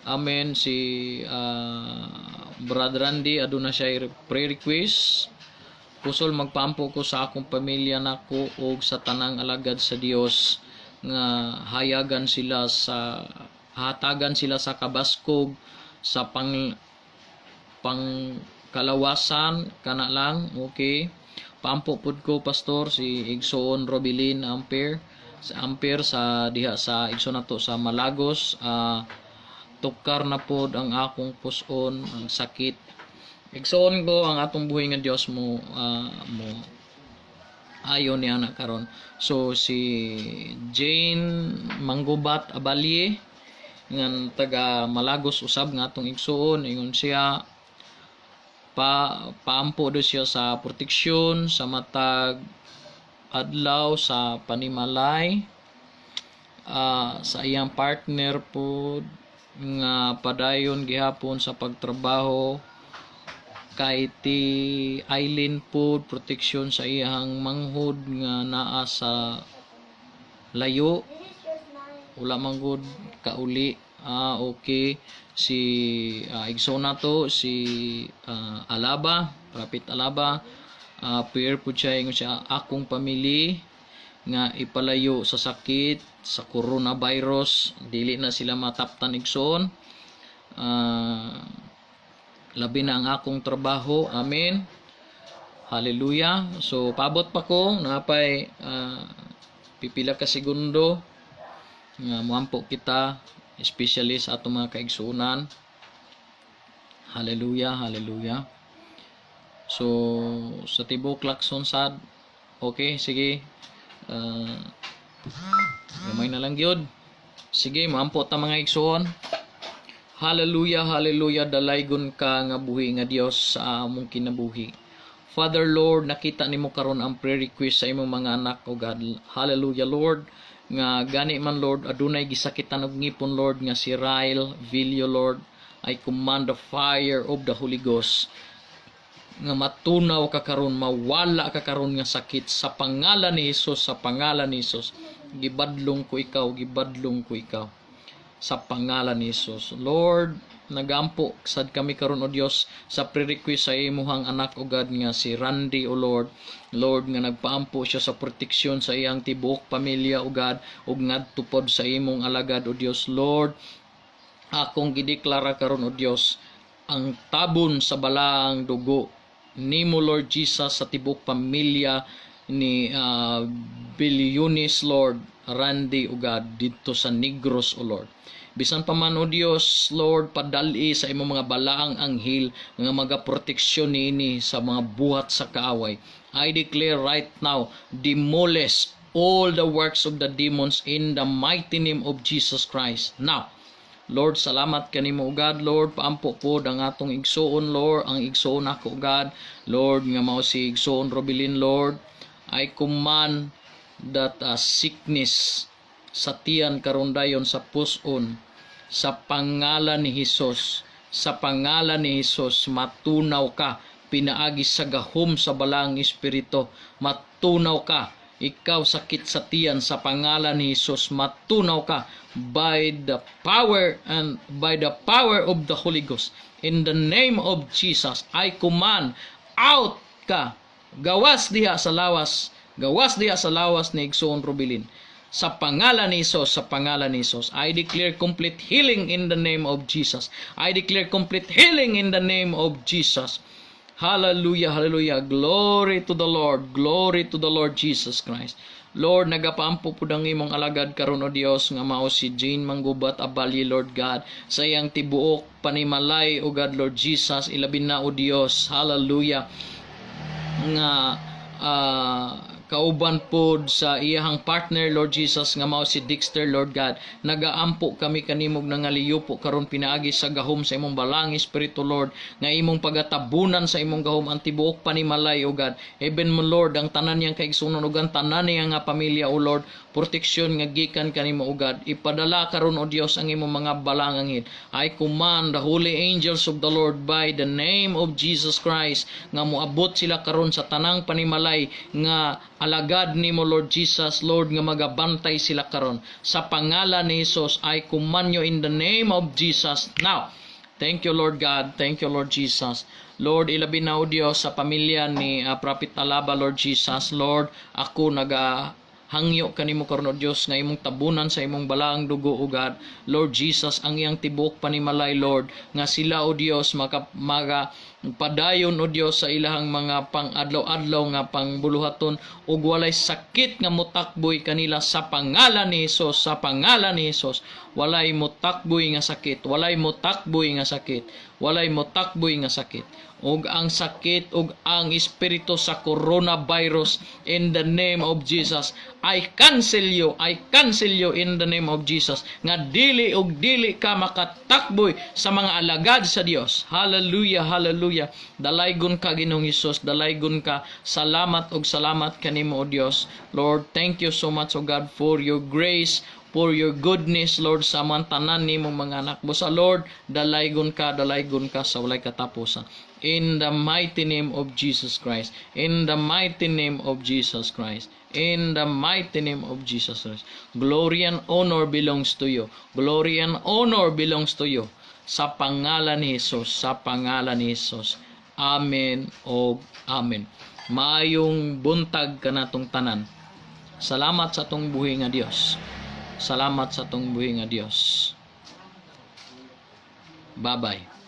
Amen. Si Brad Randy, aduna siya pre-request. Kusol, magpaampo ko sa akong pamilya nako og sa tanang alagad sa Dios nga hayagan sila sa hatagan sila sa kabaskog sa pang pangkalawasan kana lang. Okay, paampo pud ko, pastor, si Igsoon Robilin Ampere sa Ampere sa diha sa igsoon nato sa Malagos, tukar na pod ang akong puson ang sakit. Igsoon ko, ang atong buhi nga Dios mo mo ayo niya na karon. So si Jane Manggubat Abalye ngan taga Malagos usab nga atong igsuon, ingon siya paampo do siya sa proteksyon sa matag adlaw sa panimalay, sa iyang partner pod nga padayon gihapon sa pagtrabaho, kay ti Eileen pod proteksyon sa iyang manghod nga naa sa layo, wala man gud kauli. Okay, si igsoon nato si Alaba, Rapit Alaba, prayer po siya, ingon siya akong pamilya nga ipalayo sa sakit sa coronavirus, dili na sila mataptan, igsoon. Labi na ang akong trabaho. Amen. Hallelujah. So paabot pa ko napay pipila ka segundo nga moampo kita, especially sa atong mga kaigsuonan. Hallelujah, hallelujah. So sa tibok Lacson sad. Okay, sige. Gamay na lang gyud. Sige, maampo ta, mga igsoon. Hallelujah, hallelujah, dalaygon ka nga buhi nga Dios sa among kinabuhi. Father Lord, nakita nimo karon ang prayer request sa imong mga anak, O God. Hallelujah, Lord. Nga gani man, Lord, adunay gisakitan og ngipon, Lord, nga si Ryle Villo, Lord. I command the fire of the Holy Ghost nga matunaw ka karon, mawala ka karon nga sakit sa pangalan ni Hesus, sa pangalan ni Hesus. Gibadlong ko ikaw, gibadlong ko ikaw sa pangalan ni Hesus. Lord, nagampo sad kami karon, O Dios, sa pre-request sa imuhang anak, O God, nga si Randy, O Lord. Lord, nga nagpaampo siya sa proteksyon sa iyang tibuok pamilya, O God, ug ngadto pod sa imong alagad, O Dios. Lord, akong gideklara karon, O Dios, ang tabon sa balaang dugo nimo, Lord Jesus, sa tibuok pamilya ni Bilyonis, Lord, Randy, O God, didto sa Negros, O Lord. Bisan pa man, O Dios, Lord, padali sa imong mga balaang anghel nga magaproteksyon niini sa mga buhat sa kaaway. I declare right now, demolish all the works of the demons in the mighty name of Jesus Christ. Now, Lord, salamat kanimo, God. Lord, paampo po ang atong igsuon, Lord, ang igsuon ako, God. Lord, nga mao si igsuon Robilin, Lord. I command that sickness sa tiyan karon dayon, sa puson, sa pangalan ni Hesus, sa pangalan ni Hesus, matunaw ka pinaagi sa gahom sa balaang espiritu. Matunaw ka, ikaw sakit sa tiyan, sa pangalan ni Hesus, matunaw ka by the power and by the power of the Holy Ghost. In the name of Jesus, I command, out ka. Gawas diha sa lawas. Gawas diha sa lawas ni Igsoon Rubilin. Sa pangalan ni Hesus, sa pangalan ni Hesus, I declare complete healing in the name of Jesus. I declare complete healing in the name of Jesus. Hallelujah, hallelujah. Glory to the Lord. Glory to the Lord Jesus Christ. Lord, nagapaampo pud ang imong alagad karon, O Dios, nga mao si Jane Manggubat Abali, Lord God, sa iyang tibuok panimalay, O God, Lord Jesus, ilabi na, O Dios, hallelujah, nga kauban pod sa iyahang partner, Lord Jesus, nga mao si Dexter. Lord God, nagaampo kami kanimog nangaliyupo karon pinaagi sa gahom sa imong balaang espiritu, Lord, nga imong pagatabunan sa imong gahom ang tibuok panimalay, O God. Even mo, Lord, ang tanan niyang kaigsuonan ug ang tanan niya nga pamilya, O Lord, proteksyon nga gikan kanimo, O God. Ipadala karon, O Dios, ang imong mga balaang anghel. I command the holy angels of the Lord by the name of Jesus Christ nga moabot sila karon sa tanang panimalay nga alagad nimo, Lord Jesus. Lord, nga magabantay sila karon sa pangalan ni Jesus. I command you in the name of Jesus now. Thank you, Lord God. Thank you, Lord Jesus. Lord, ilabi na, O Dios, sa pamilya ni Prophet Alaba, Lord Jesus. Lord, ako naga hangyo kanimo karon, O Dios, nga imong tabunan sa imong balaang dugo, O God, Lord Jesus, ang iyang tibuok panimalay, Lord, nga sila, O Dios, maka maga padayon, O Dios, sa ilahang mga pang-adlaw-adlaw nga pangbuluhaton ug walay sakit nga mutakboy kanila sa pangalan ni Hesus, sa pangalan ni Hesus. Walay mutakboy nga sakit, walay mutakboy nga sakit, walay mutakboy nga sakit. Ug ang sakit ug ang espiritu sa coronavirus, in the name of Jesus, I cancel you, I cancel you in the name of Jesus, nga dili ug dili ka makatakboy sa mga alagad sa Dios. Hallelujah, hallelujah. Dalaygon ka, Ginoong Hesus, dalaygon ka. Salamat ug salamat kanimo, O Dios. Lord, thank you so much, O God, for your grace, for your goodness, Lord, sa man tanan nimong mga anak. Busa, Lord, dalaygon ka, dalaygon ka sa walay katapusan. In the mighty name of Jesus Christ. In the mighty name of Jesus Christ. In the mighty name of Jesus Christ. Glory and honor belongs to you. Glory and honor belongs to you. Sa pangalan ni Jesus, sa pangalan ni Jesus. Amen o amen. Maayong buntag kanatong tanan. Salamat sa atong buhi nga Dios. Salamat sa atong buhi nga Dios. Bye-bye.